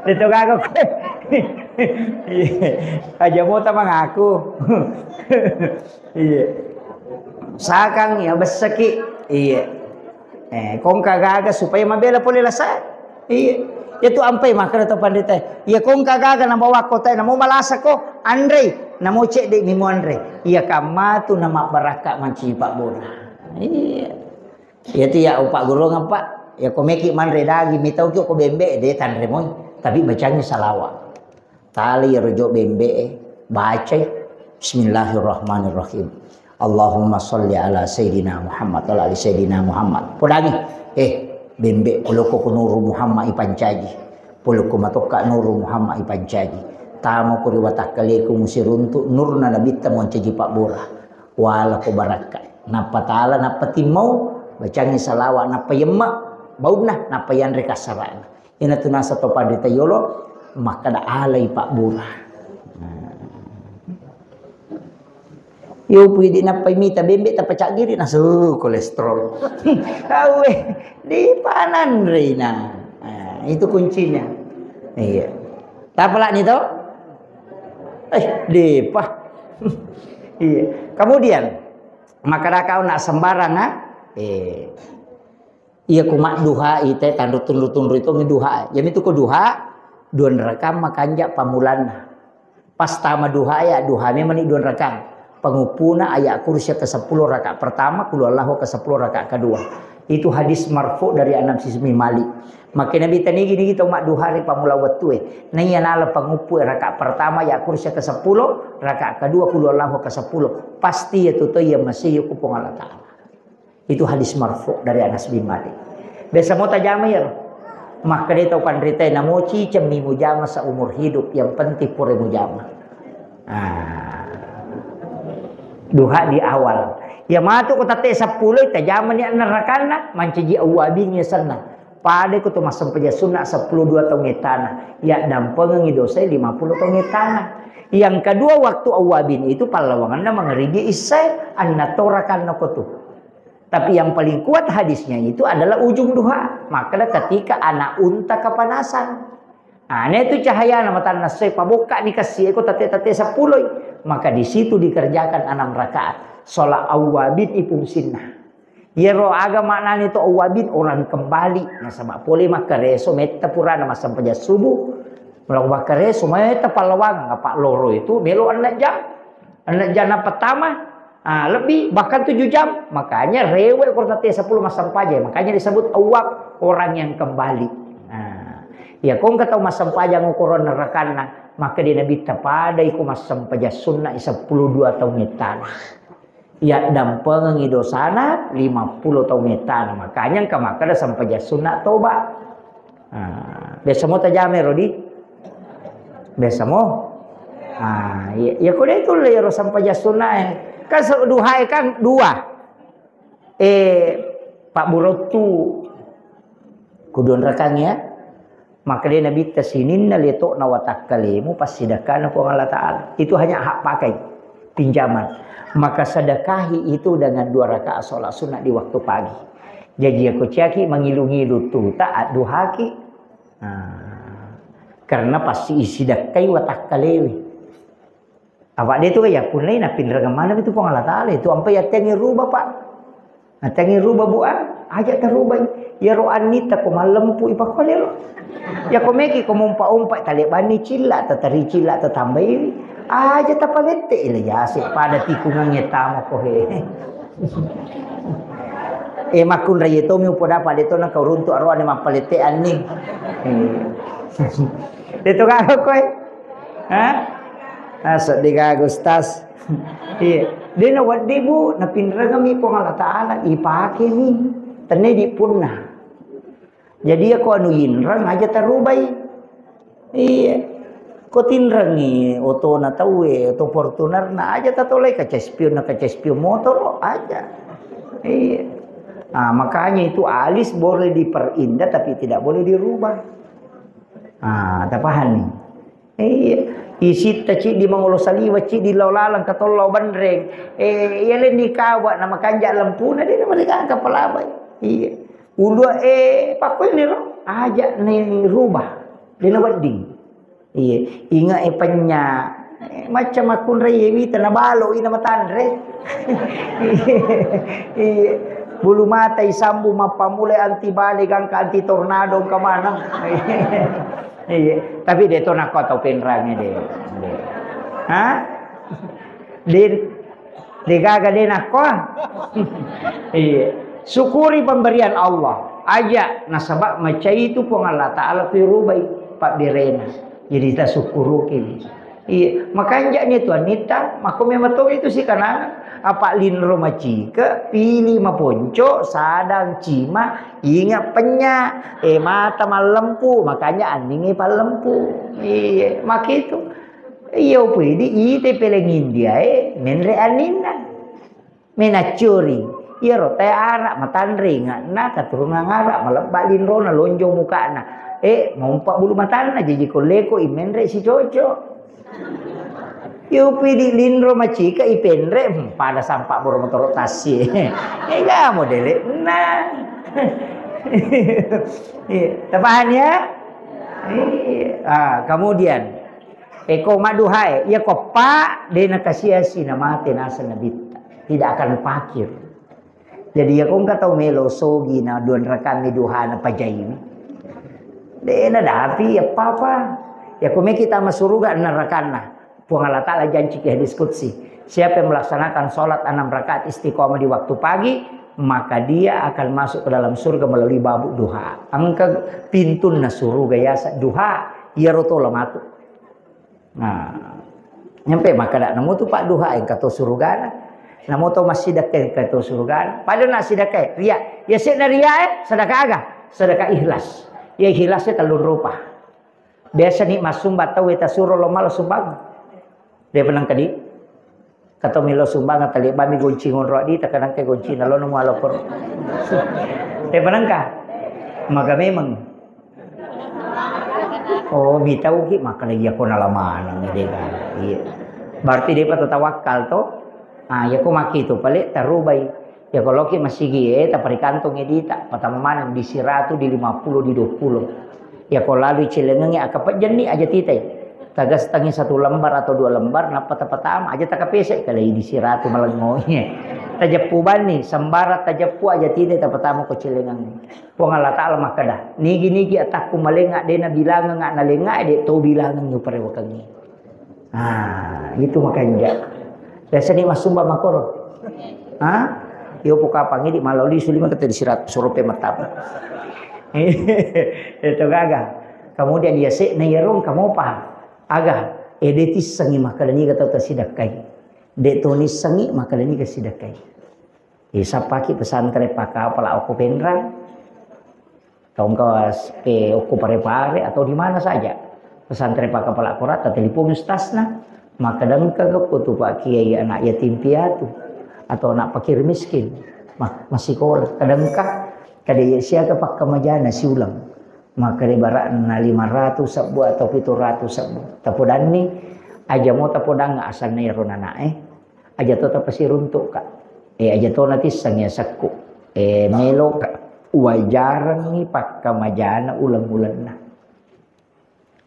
Deto gaga ko. Iya. Aja mota mangaku. Iya. Sakang ya bessaki. Iya. Eh, kongka gaga supaya mabela pole lasa. Iya. Itu ampai makkeda to panrita. Iya kongka gaga nabawa kota namo malasa ko anrei, namo cedde mi muanre. Iya kammatu na mabbarakka manci pabbona. Iya. Iya tu ya upak gurung apa? Ya ko meki manre daging, mitau ki ko bembe de tanre moi. Tapi bacangi salawa. Tali rojo bembe, bacai Bismillahirrahmanirrahim. Allahumma salli ala Sayyidina Muhammad wa ala ali Sayyidina Muhammad. Podangi, eh, bembe polokko ko Nuru Muhammad ipancaji. Polokko matokka Nuru Muhammad ipancaji. Tamo ko ri watakkaleku musiruntu nurna nabitta moncaji pabbora. Wala ko barakka. Nappa tala, nappa timmau, bacangi salawa, nappa yemma baunna, nappa yanre kassarana. Iyanatu nasaba to panrita yolo makkeda alai pabbura. Nah. Yo pui di nappai mita bembe tappa caggiri nasu kolesterol. Awe, di pananrina. Nah, itu kuncinya. Iya. Tapalani to? Eh, depa. Iya. Kemudian makkeda kau nak sembarang, ah? Eh. Iya ku madduha ite tanru tunru-tunru itu duha. Jami tu ku duha, dua rakaat makanja pamulanna. Pas tama duha ya, duha memang ni dua rakaat. Pengumpuna ayat kursi ke sepuluh rakaat pertama, kulu Allahu ke sepuluh rakaat kedua. Itu hadis marfu dari Anas bin Malik. Makkeda Nabi tanigi nigi tau madduha ri pamula wettue. Naiya nala panguppu rakaat pertama ayat kursi ke sepuluh, rakaat kedua kulu Allahu ke sepuluh. Pasti ya tu to iya masih ku Puang Allah Ta'ala. Itu hadis marfu dari Anas bin Malik. Biasa mo tajama ya. Makkeda tau panrita namo cicemmi mujama seumur hidup, yang penting pura mujama. Ah. Duha di awal. Ya matu ko tatte sepuluh tajama ni anna rakanna mancaji awwabin ya senna. Pada ko to massempajang sunna sepuluh dua taung ettana. Ya dampengengi dosai lima puluh taung ettana. Yang kedua waktu awwabin itu pallawanganna mangerigi issae anna to rakanna ko tu. Tapi yang paling kuat hadisnya itu adalah ujung duha. Makkeda ketika anak unta kepanasan. Nah, itu cahayana matanna se pabokka ni kassi eko tate-tate sepuloi. Maka di situ dikerjakan enam rakaat. Sholat awwabin ipungsinna. Yero aga maknani to awwabin orang kembali. Nasaba pole makkareso metta purana massempajang subuh. Melo makkareso metta pallawang apa loro itu melo enam jam. Enam jam pertama. Ah, lebih, bahkan tujuh jam. Makanya rewel ko tate sepuluh massempajang. Makanya disebut awwab, orang yang kembali. Nah, ya kong kata massempajang ukuran nerakanna, maka di Nabi tapadai ko massempajang sunna sepuluh dua taung ettana. Ya dampengengi dosana lima puluh taung ettana. Makanya engka makkeda sempajang sunna toba. Ah, biasa mo tajame rodi? Biasa mo? Ah, iya, iya ko de tulle ro sampaja sunnae. Kan se-, duhae kan dua. Eh, Pak Burottu kudu nrekang ya. Maka dia Nabi ta sininna letokna watakkalemu passidakana Puang Allah Ta'ala. Itu hanya hak pakai, pinjaman. Maka sedekahi itu dengan dua rakaat sholat sunnah di waktu pagi. Jaji, ya kuciaki mangilu-ngilu tu tak adduhaki. Nah, karena pasti isi dakkai watakkalewi. Apa dia tu ya punai na pinreng mana itu Puang Allah Ta'ala itu ampai yatengi ruba, Pak. Natengi ruba, Bu, ah, aja tarubai. Ya ro anita ko mallempu ipakone ro. Ya ko meki ko mompa-ompa tale bani cilla tatari cilla tatambai. Aja tapalette ila jase pada tikungangnge tama ko he. Eh, makkunrai tomi upoda pade to nangka uruntu aroane mappaletteanni. Eh. Deto gaga koe. Hah? Ah, sedih gaga, Ustaz. Iya. Dena wedding, Bu, napinrengami Puang Allah Ta'ala, ipakeni. Tenne di punna. Jadi, ya, ko anu inreng aja tarubai. Iya. Ko tinrengi otona tauwe, oto Fortunerna aja tatolai, kaca spion na kaca spion motor aja. Iya. Nah, makanya itu alis boleh diperindah tapi tidak boleh dirubah. Ah, tapahang nih. Iya. Isitta ciddi mangolo saliwa ciddi lao laleng katollau banreng. Eh, iya lenni kawa na makanja lempuna de na mereka angka palabai. Iya. Ulua, eh, pakkuini ro, aja ni rubah. Dena wedding. Iya, inga e penya. Eh, macam makkunrai ye wita na balo ina matanre. Iya. Bulu mata isambu mappammula anti bale gangka anti tornado engka maneng. Iya, tapi de to nakko tau penrange de. De. Ha? De, de gaga de nakko. Iya. Syukuri pemberian Allah. Aja nasaba macai itu Puang Allah Taala pirubai pabberena. Jadi kita syukuruki. Iya, makanja ni tu anita, makko memang to itu si kanana. Apa linro macike, pili maponco, sadang cima, inga penya, eh mata mallempu, makanya anningi pallempu. Iya, makitu. Iya, upidi ite peleng India, eh, menre anninna. Menaccuri, iyaro tae ara matanre inga'na, keturunan ara, malebba linrona, lonjong muka'na. Eh, mompa bulu matanna, jaji kolleko imenre sicoco. Yo pidi linro macika ipenre, hmm, pada sampak boro motoro tassi. Eh, gamo dele. Nah. Iya, tapaham ya? Iya. Ah, kemudian, eko madduhae, iya koppa, de nakasiasi namate naseng nabitta. Tidak akan pakir. Jadi, iya ko engka tau melo sogi na dua rakaat mi duhana pajai. De nadapi apa-apa. Ya ko meki tama suruga enam rakaatna. Puang Allah Ta'ala janji ke hadis qudsi. Siapa yang melaksanakan sholat enam rakaat istiqomah di waktu pagi, maka dia akan masuk ke dalam surga melalui babuk duha. Engka pintunna suruga yasa duha, iyaro to lamatu. Nah, nyampe makkeda, namo tu padduha engka to surugana, namo to massidekka engka to surugana. Pada na sidekka, ria. Ya sedda ria, eh, sedekah aga? Sedekah ikhlas. Ya ikhlasnya telung rupa. Biasa ni massumba tau eta suro lo malo sumbang. Dia penang kedi. Kato melo sumbang tali bami gonci ngonro di, takadang ke gonci nalo nemu alokor. Dia penang ka? Maka memang. Oh, mitauki, maka iya ko nalamaneng, de kan. Iya. Berarti depa tatawakkal to. Ah, iya ko maki to pale tarubai. Ya ko loki masigi e, taparikantongi dita, patama maneng di siratu, di lima puluh, di dua puluh. Ya ko lalu celengengi aka pejjenni aja titai. Tagas tangi satu lembar atau dua lembar, nappa tapatama aja takapese kali di siratu malengo. Tajeppu banni, sembara tajeppu aja titai tapatama ko celengengi. Puang Allah Ta'ala makkeda, "Nigi-nigi atakku malenga, de nabilangenga nalenga, de to bilangengngi uparewakengngi." Ah, itu makanja. Biasa ni massumba makoro. Ha? Iyo pokapang idi malau lisu lima kata di sirat surupe matama. Itu gaga. Kemudian ya se na yarong kamu pa. Aga, ede tissengi makkeda niga tau tasidakkai. De to nissengi makkeda niga sidakkai. Isappaki pesantren Pakapala okko Penrang, atau engka S P okko Pare-Pare, atau di mana saja pesantren Pakapala Kora, tatelepon ustazna, maka dengka ko tu Pak Kiai anak yatim piatu atau anak fakir miskin, ma-, masikola, kadengka, kada iya siaga pakkamajana siulang, maka ibaratna lima ratus sebbu atau pitu ratus sebbu. Tapodanni, aja mo tapodang asanna ero nanae. Aja to tapasiruntuk, Kak. Eh, aja to natisseng ya sekku. Eh, melo, Kak. Wajarengngi pakkamajana uleng-ulenna.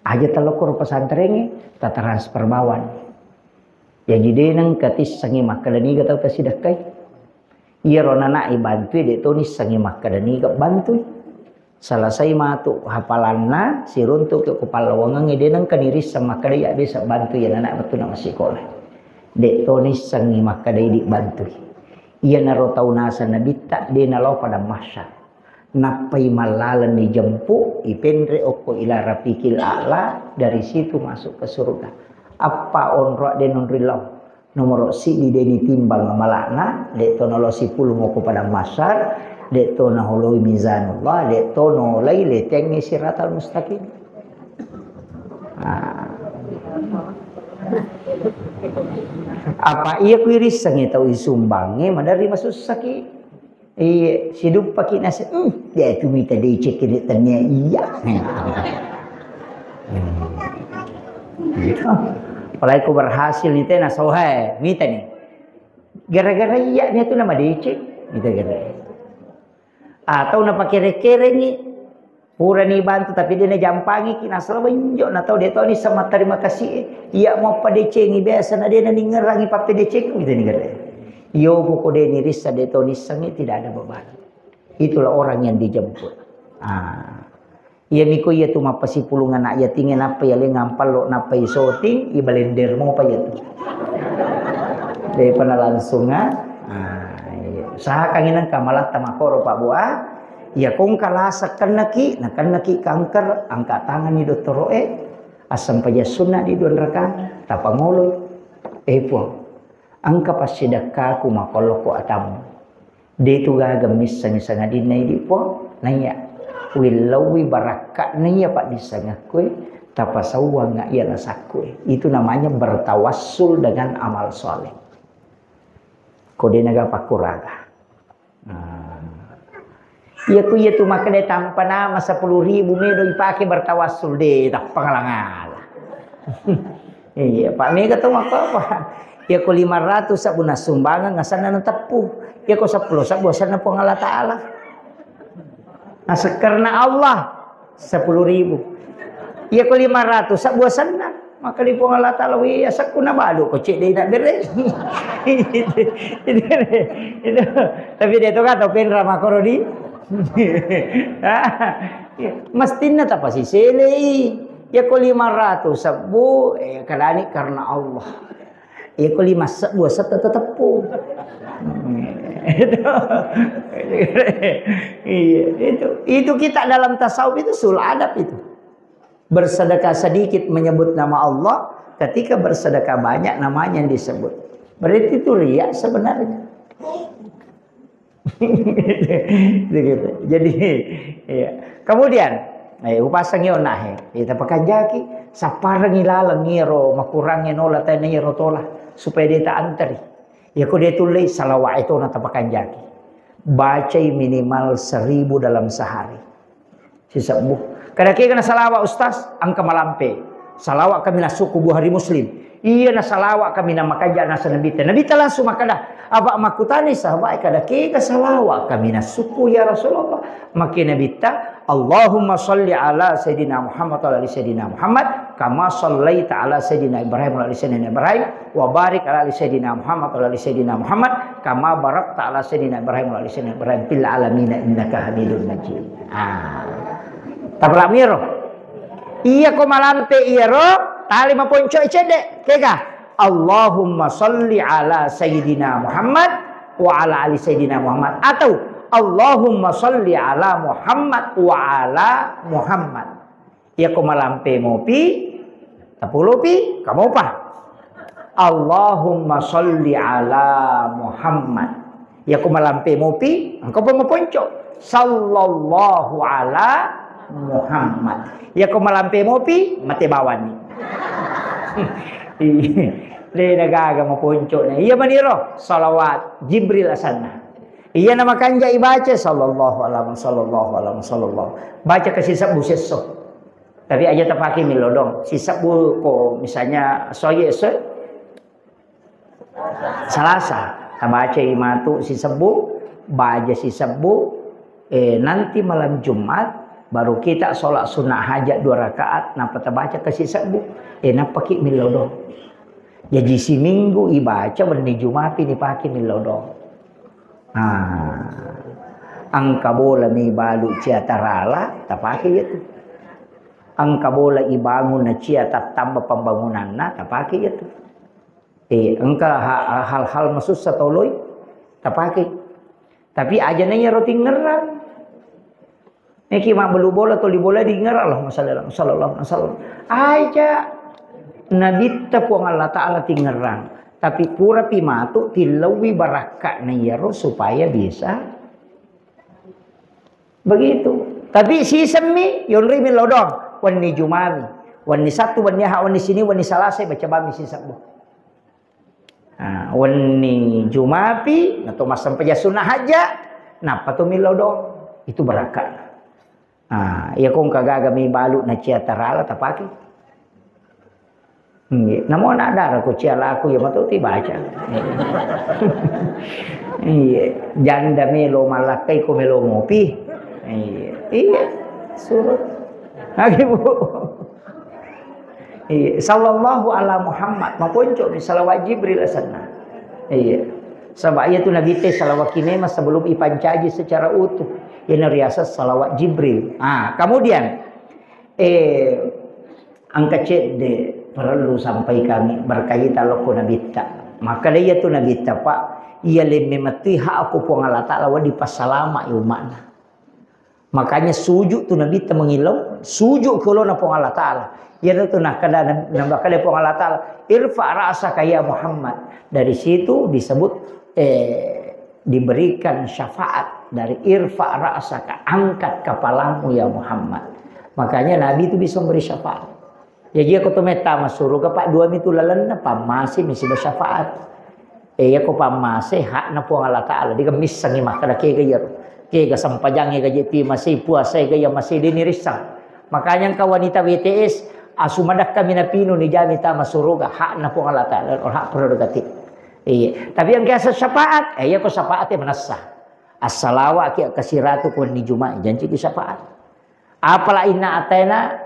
Aja talokoro pesantrengnge, tatransfer bawang. Jaji de nengka tissengi makkeda niga tau tasidekkai. Iyaro nanae bantui, de to nissengi makkeda niga bantui. Selesai matu hafalanna, siruntuki ko pallawangengnge, de nengka nirisseng makkeda iya bisa bantu iya nana wettunna massikola. De to nissengi makkeda idi bantui. Iyanaro tau naseng nabitta de nalao padang mahsyar. Nappai mallaleng dijempu, ipenre okko ila rafiqil a'la, dari situ masuk ke surga. Apa onro de nonri lao? Nomoro siddi de nitimbang amala'na, de to nalo sipulung okko padang mahsyar, de to naholoi mizanullah, de to nolai letengnge siratal mustaqim. Ah. Apa iya kuirissengnge tau isumbangnge maderri masussaki? Iya, siduppaki nase, "Hmm, dia itu mita decek ini tania iya." Gitu. Apalagi ku berhasil nih teh, nah, sohe, mita nih. Gara-gara iya nih tuh nama decek, gitu, gitu. Atau napa kere-kere nih, pura nih bantu tapi dia jampangi ki, nah, selalu benjok, nah, tau dia tau nih sama terima kasih, iya mau pada cengi biasa, nah, dia nih ngerangi pape decek, gitu nih, gitu. Iyo, poko de nirissa, de to nissengngi, tidak ada beban. Itulah orang yang dijemput. Ah. Iya miko iya tu mappasipulung anak yatingnge, nappa iya lengang pallo, nappa isoting, ibalender mopa iya tu. Daripada langsung, ah. Ah, iya. Usahakan inang kamalatta makoro, Pak Bu, ah. Iya kongka lasa kennaki, na kennaki kanker, angkat tangan ni dottoro e, assempajang sunna di dua rakaat, tapangoloi. Eh, Puang, engka passidekkaku makolokko atammu. De tu gaga missengi sangadinna idi, Puang. Naiya, willauwi barakka'na iya paddissengekkue, tapasauwanga iya lasakkue. Itu namanya bertawassul dengan amal soleh. Ko de naga pakkuraga. Nah. Iya ku iya tu makkeda tampa nama sepuluh ribu medo ipake bertawassul, de, tappa ngala-ngala. Iya, Pak, mega to makkua apa? Iya ko lima ratus sabbu nassumbangeng asenna nateppu. Iya ko sepuluh sabbu asenna Puang Allah Ta'ala. Nah, sekerna Allah, sepuluh ribu. Iya ko lima ratus sabbu asenna. Maka di Puang Allah Ta'ala, wih, asekku nabalu ko cek de na bere. Itu, itu, itu. Tapi de to kata penra makoro di. Mestinna tapasiselei. Iya ko lima ratus sabbu, eh, kadani karena Allah. Iya ko lima sabbu asetta teteppu. Itu. Iya, itu. Itu kita dalam tasawuf itu sul adab itu. Bersedekah sedikit menyebut nama Allah, ketika bersedekah banyak namanya yang disebut. Berarti itu riya sebenarnya. Begitu. Jadi, iya. Kemudian, eh, upasangi onahe, eh, tapakanjaki, sapparengi laleng iyaro makurangnge nola tena iyaro tola, supaya de ta anteri. Iya ko de tullei, salawat itu na tapakanjaki. Bacai minimal seribu dalam sehari. Sisebbu. Kada kega na salawat, Ustaz, engka malampe. Salawat kami nasukku Bukhari Muslim. Iya na salawat kami na makanja nasa Nabitta. Nabitta langsung makkeda, apa makkutani sahabat, kada kega salawat kami nasukku ya Rasulullah. Makke Nabitta, Allahumma salli ala Sayyidina Muhammad wa ala ali Sayyidina Muhammad, kama sallaita ala Sayyidina Ibrahim wa ala ali Sayyidina Ibrahim, wa barik ala ali Sayyidina Muhammad wa ala ali Sayyidina Muhammad, kama barakta ala Sayyidina Ibrahim wa ala ali Sayyidina Ibrahim fil alamin innaka Hamidum Majid. Ah. Tapalami ro. Iya ko malampe iyaro, tali maponco cedde. Kega? Allahumma salli ala Sayyidina Muhammad wa ala ali Sayyidina Muhammad. Atau Allahumma salli ala Muhammad wa ala Muhammad. Iya ko malampe mopi, tapolopi, kamopa. Allahumma salli ala Muhammad. Iya ko malampe mopi, engka pa maponco. Sallallahu ala Muhammad. Iya ko malampe mopi, mate bawani. Iya. De na gaga maponco na. Iya maniro, salawat Jibril asanna. Iya na makanja ibaca, sallallahu ala, sallallahu ala, sallallahu. Baca kasi sebbu sesso. Tapi aja tapake milodong. Sisebbu ko misalnya soye se Salasa, tabacai matu sisebbu, baja sisebbu, eh, nanti malam Jumat baru kita sholat sunnah hajat dua rakaat, nappa tabaca ke sisebbu, eh, nappaki milodong. Jaji siminggu ibaca, wenni Jumapi nipake milodong. Ah, engka bola mi balu cia tarala, tapake iya tu. Engka bola ibangun na cia tattamba pembangunanna, tapake iya tu. Eh, engka ha-, hal-hal masussa toloi, tapake. Tapi aja na iyaro tingerang. Neki mabbelu bola, toli bola dingerang, Allahumma shalli ala, sallallahu alaihi wasallam. Aja Nabitta Puang Allah Ta'ala tingerang. Tapi purapi matu tillauwi barakka na iyaro supaya bisa begitu. Tapi sisemmi, yonri mi lodong. Wenni Jumami. Wenni Sabtu, wenni Aha, wenni Sini, wenni Salasa, baca bami sisebbu. Nah, wenni Jumapi, nato massempajang sunnah haja, nappa to millau do. Itu barakka. Nah, iya kong kagaga mi balu na cia tarala tapake. Iya, namo na dara ko cia laku ya matu ti baca. Iya, janda melo malakkai ko melo mopi. Iya, iya, suruh. Lagi bu. Iya, sallallahu ala Muhammad. Maponco mi salawat Jibril asanna. Iya. Saba' iyatu Nabitta salawaki memang sebelum ipancaji secara utuh. Iyana riaseng salawat Jibril. Ah, kemudian, eh, engka cedde' parellu sampaikangngi berkaitan lokko Nabitta. Makkeda iyatu Nabitta, Pak, iya lemme mettui hakku Puang Allah Ta'ala wedding passalama'i umma'na. Makanya sujud tu Nabitta mengillau, sujud ke olona Puang Allah Ta'ala. Iyana tu nakkeda, nakkeda Puang Allah Ta'ala, "Irfa' ra'saka ya Muhammad." Dari situ disebut, eh, diberikan syafaat dari "Irfa' ra'saka", angkat kepalamu ya Muhammad. Makanya Nabi itu bisa memberi syafaat. Jaji iyako to metta masuruga, Pak, dua mitu lalenna, pammase mi siba syafaat. Eh, iyako pammase hakna Puang Allah Ta'ala, diga missengi makkeda kega iyaro. Kega sempajangnge gaje pi mase, puasa ga iya mase, deni rissang. Makanya engka wanita W T S, asu madakka minapinu nijami tama suruga, hakna Puang Allah Ta'ala, hak prerogatif. Iya. Tapi yang kiasa syafaat, eh, iyako syafaat manessa. Assalawa ki kasiratu ku wenni Jumat, janji ki syafaat. Apala inna ataina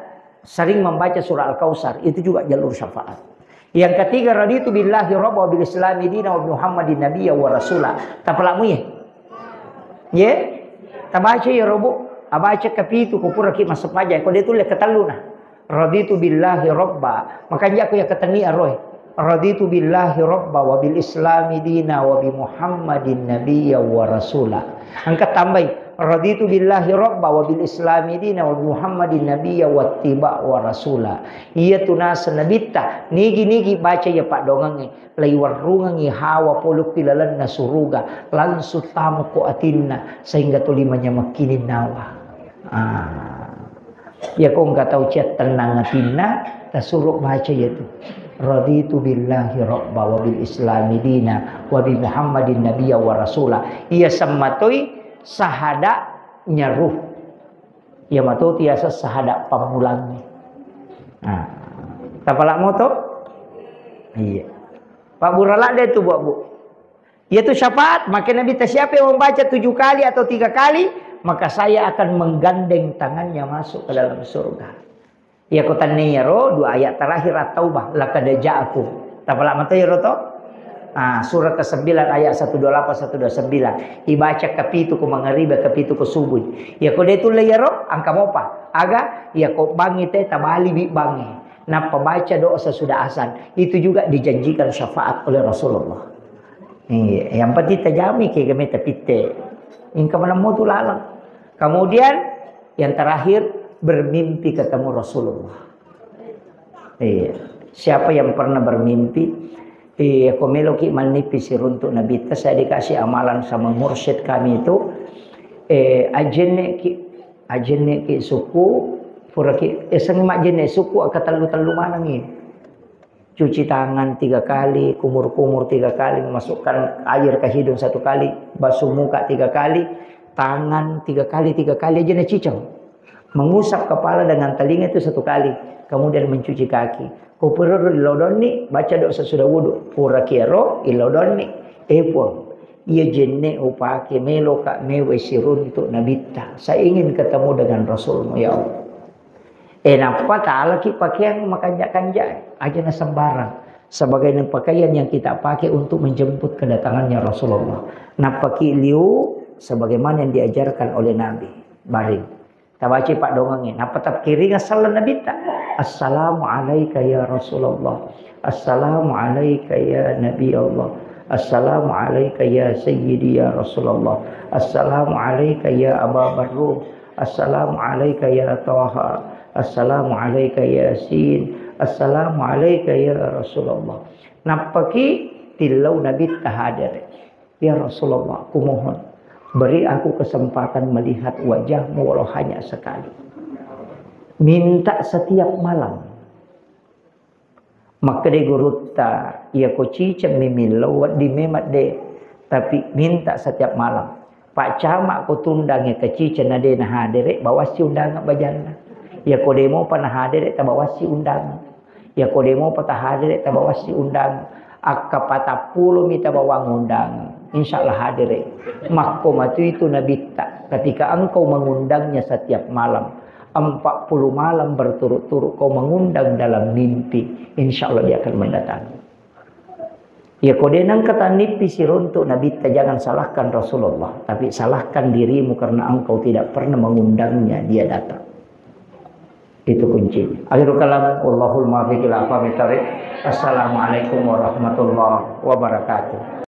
sering membaca surah Al-Kautsar, itu juga jalur syafaat. Yang ketiga, raditu billahi rabba wa bil islami dina wa bi Muhammadin nabiyya wa rasula. Tapalamu ye? Ye? Tabaca ya robu, abaca kapitu ko pura ki massepaja. Ko de tulle ketelluna. Raditu billahi rabba. Makanya aku ya ketengi aroy. Raditu billahi rabba wa bil islami dina wa bi Muhammadin nabiyya wa rasula. Engka tambai, "Raditu billahi rabba wa bil islami dina wa bi Muhammadin nabiyya wa tiba wa rasula." Iya tu naseng Nabitta, nigi-nigi baca iya paddoangengnge, laiwarrungengngi hawa polokki lalenna suruga, langsung tamo ko atinna, sehingga tuli manyamekki ninnawa. Ah. Iyako engka tau cia tennang atinna, tasuro baca iyatu. Raditu billahi rabba wa bil islami dina wa bi Muhammadin nabiyya wa rasula. Iya semmatoi sahada nyeru. Iya mato tiasa sahada pammulangngi. Nah, tapala moto? Iya. Pak Burala deh tu, Bu. Yaitu syafaat, maka Nabi ta, "Siapa yang membaca tujuh kali atau tiga kali, maka saya akan menggandeng tangannya masuk ke dalam surga." Iya, ko tanne iyaro dua ayat terakhir At-Taubah, "Laqad ja'akum." Tapala mata iyaro to? Ah, surah kesembilan ayat satu dua lapan, satu dua sembilan. Ibaca kapitu ko mangariba, kapitu ko subuh. Iya, ko de tulle iyaro, engka mopa. Aga, iya ko bangi te tabali bi bangi. Nappa baca doa sesudah azan. Itu juga dijanjikan syafaat oleh Rasulullah. Iya, yang penting tajami ke game tapitte. Engka manammu tu lalang. Kemudian yang terakhir, bermimpi ketemu Rasulullah. Iya. Siapa yang pernah bermimpi? Iya, ko meloki mannipi siruntuk Nabi ta, saya dikasih amalan sama mursyid kami itu. Eh, ajenne ki, ajenne ki suku, pura ki, eh, seng majenne suku, aka tellu-tellu manengi. Cuci tangan tiga kali, kumur-kumur tiga kali, memasukkan air ke hidung satu kali, basuh muka tiga kali, tangan tiga kali, tiga kali aja naciceng. Mengusap kepala dengan telinga itu satu kali, kemudian mencuci kaki. Ko pura ro ilodonni, baca doa sesudah wudhu. Pura kiaro ilodonni, eh Puang, iya jenne upake meloka mewe siruntuk Nabitta. Saya ingin ketemu dengan Rasulmu, ya Allah. Eh, nappa talaki pakeang makanja-kanja, aja na sembarang. Sebagai pakaian yang kita pakai untuk menjemput kedatangannya Rasulullah. Nappaki liu sebagaimana yang diajarkan oleh Nabi. Baring. Tabaci paddoangengnge. Nappa takiringa sallang Nabitta. "Assalamu alaika ya Rasulullah. Assalamu alaika ya Nabi Allah. Assalamu alaika ya Sayyidi ya Rasulullah. Assalamu alaika ya Aba Barru. Assalamu alaika ya Taha. Assalamu alaika ya Yasin. Assalamu alaika ya Rasulullah." Nappaki tillau Nabitta hadere. "Ya Rasulullah, kumohon, beri aku kesempatan melihat wajahmu walau hanya sekali." Minta setiap malam. Makkeda gurutta, "Iya ko ciceng mi millau, wedding memang de, tapi minta setiap malam. Pak Camat ko tundangnge ke ciceng na de na hadere, bawassi undangan bajanna. Iya ko de mopa na hadere, tabawassi undangan." Iya ko de mopa tahadere, tabawassi undangan. Akka patappulo mi tabawang undangan. Insya Allah hadere. Makko matu itu Nabitta. Ketika engkau mengundangnya setiap malam, empat puluh malam berturut-turut kau mengundang dalam mimpi, insya Allah dia akan mendatangi. Ya, ko de nengka tannippi siruntu Nabitta, jangan salahkan Rasulullah, tapi salahkan dirimu karena engkau tidak pernah mengundangnya dia datang. Itu kuncinya. Akhirul kalam, wallahul muwaffiq ila aqwamit thariq. Assalamualaikum warahmatullahi wabarakatuh.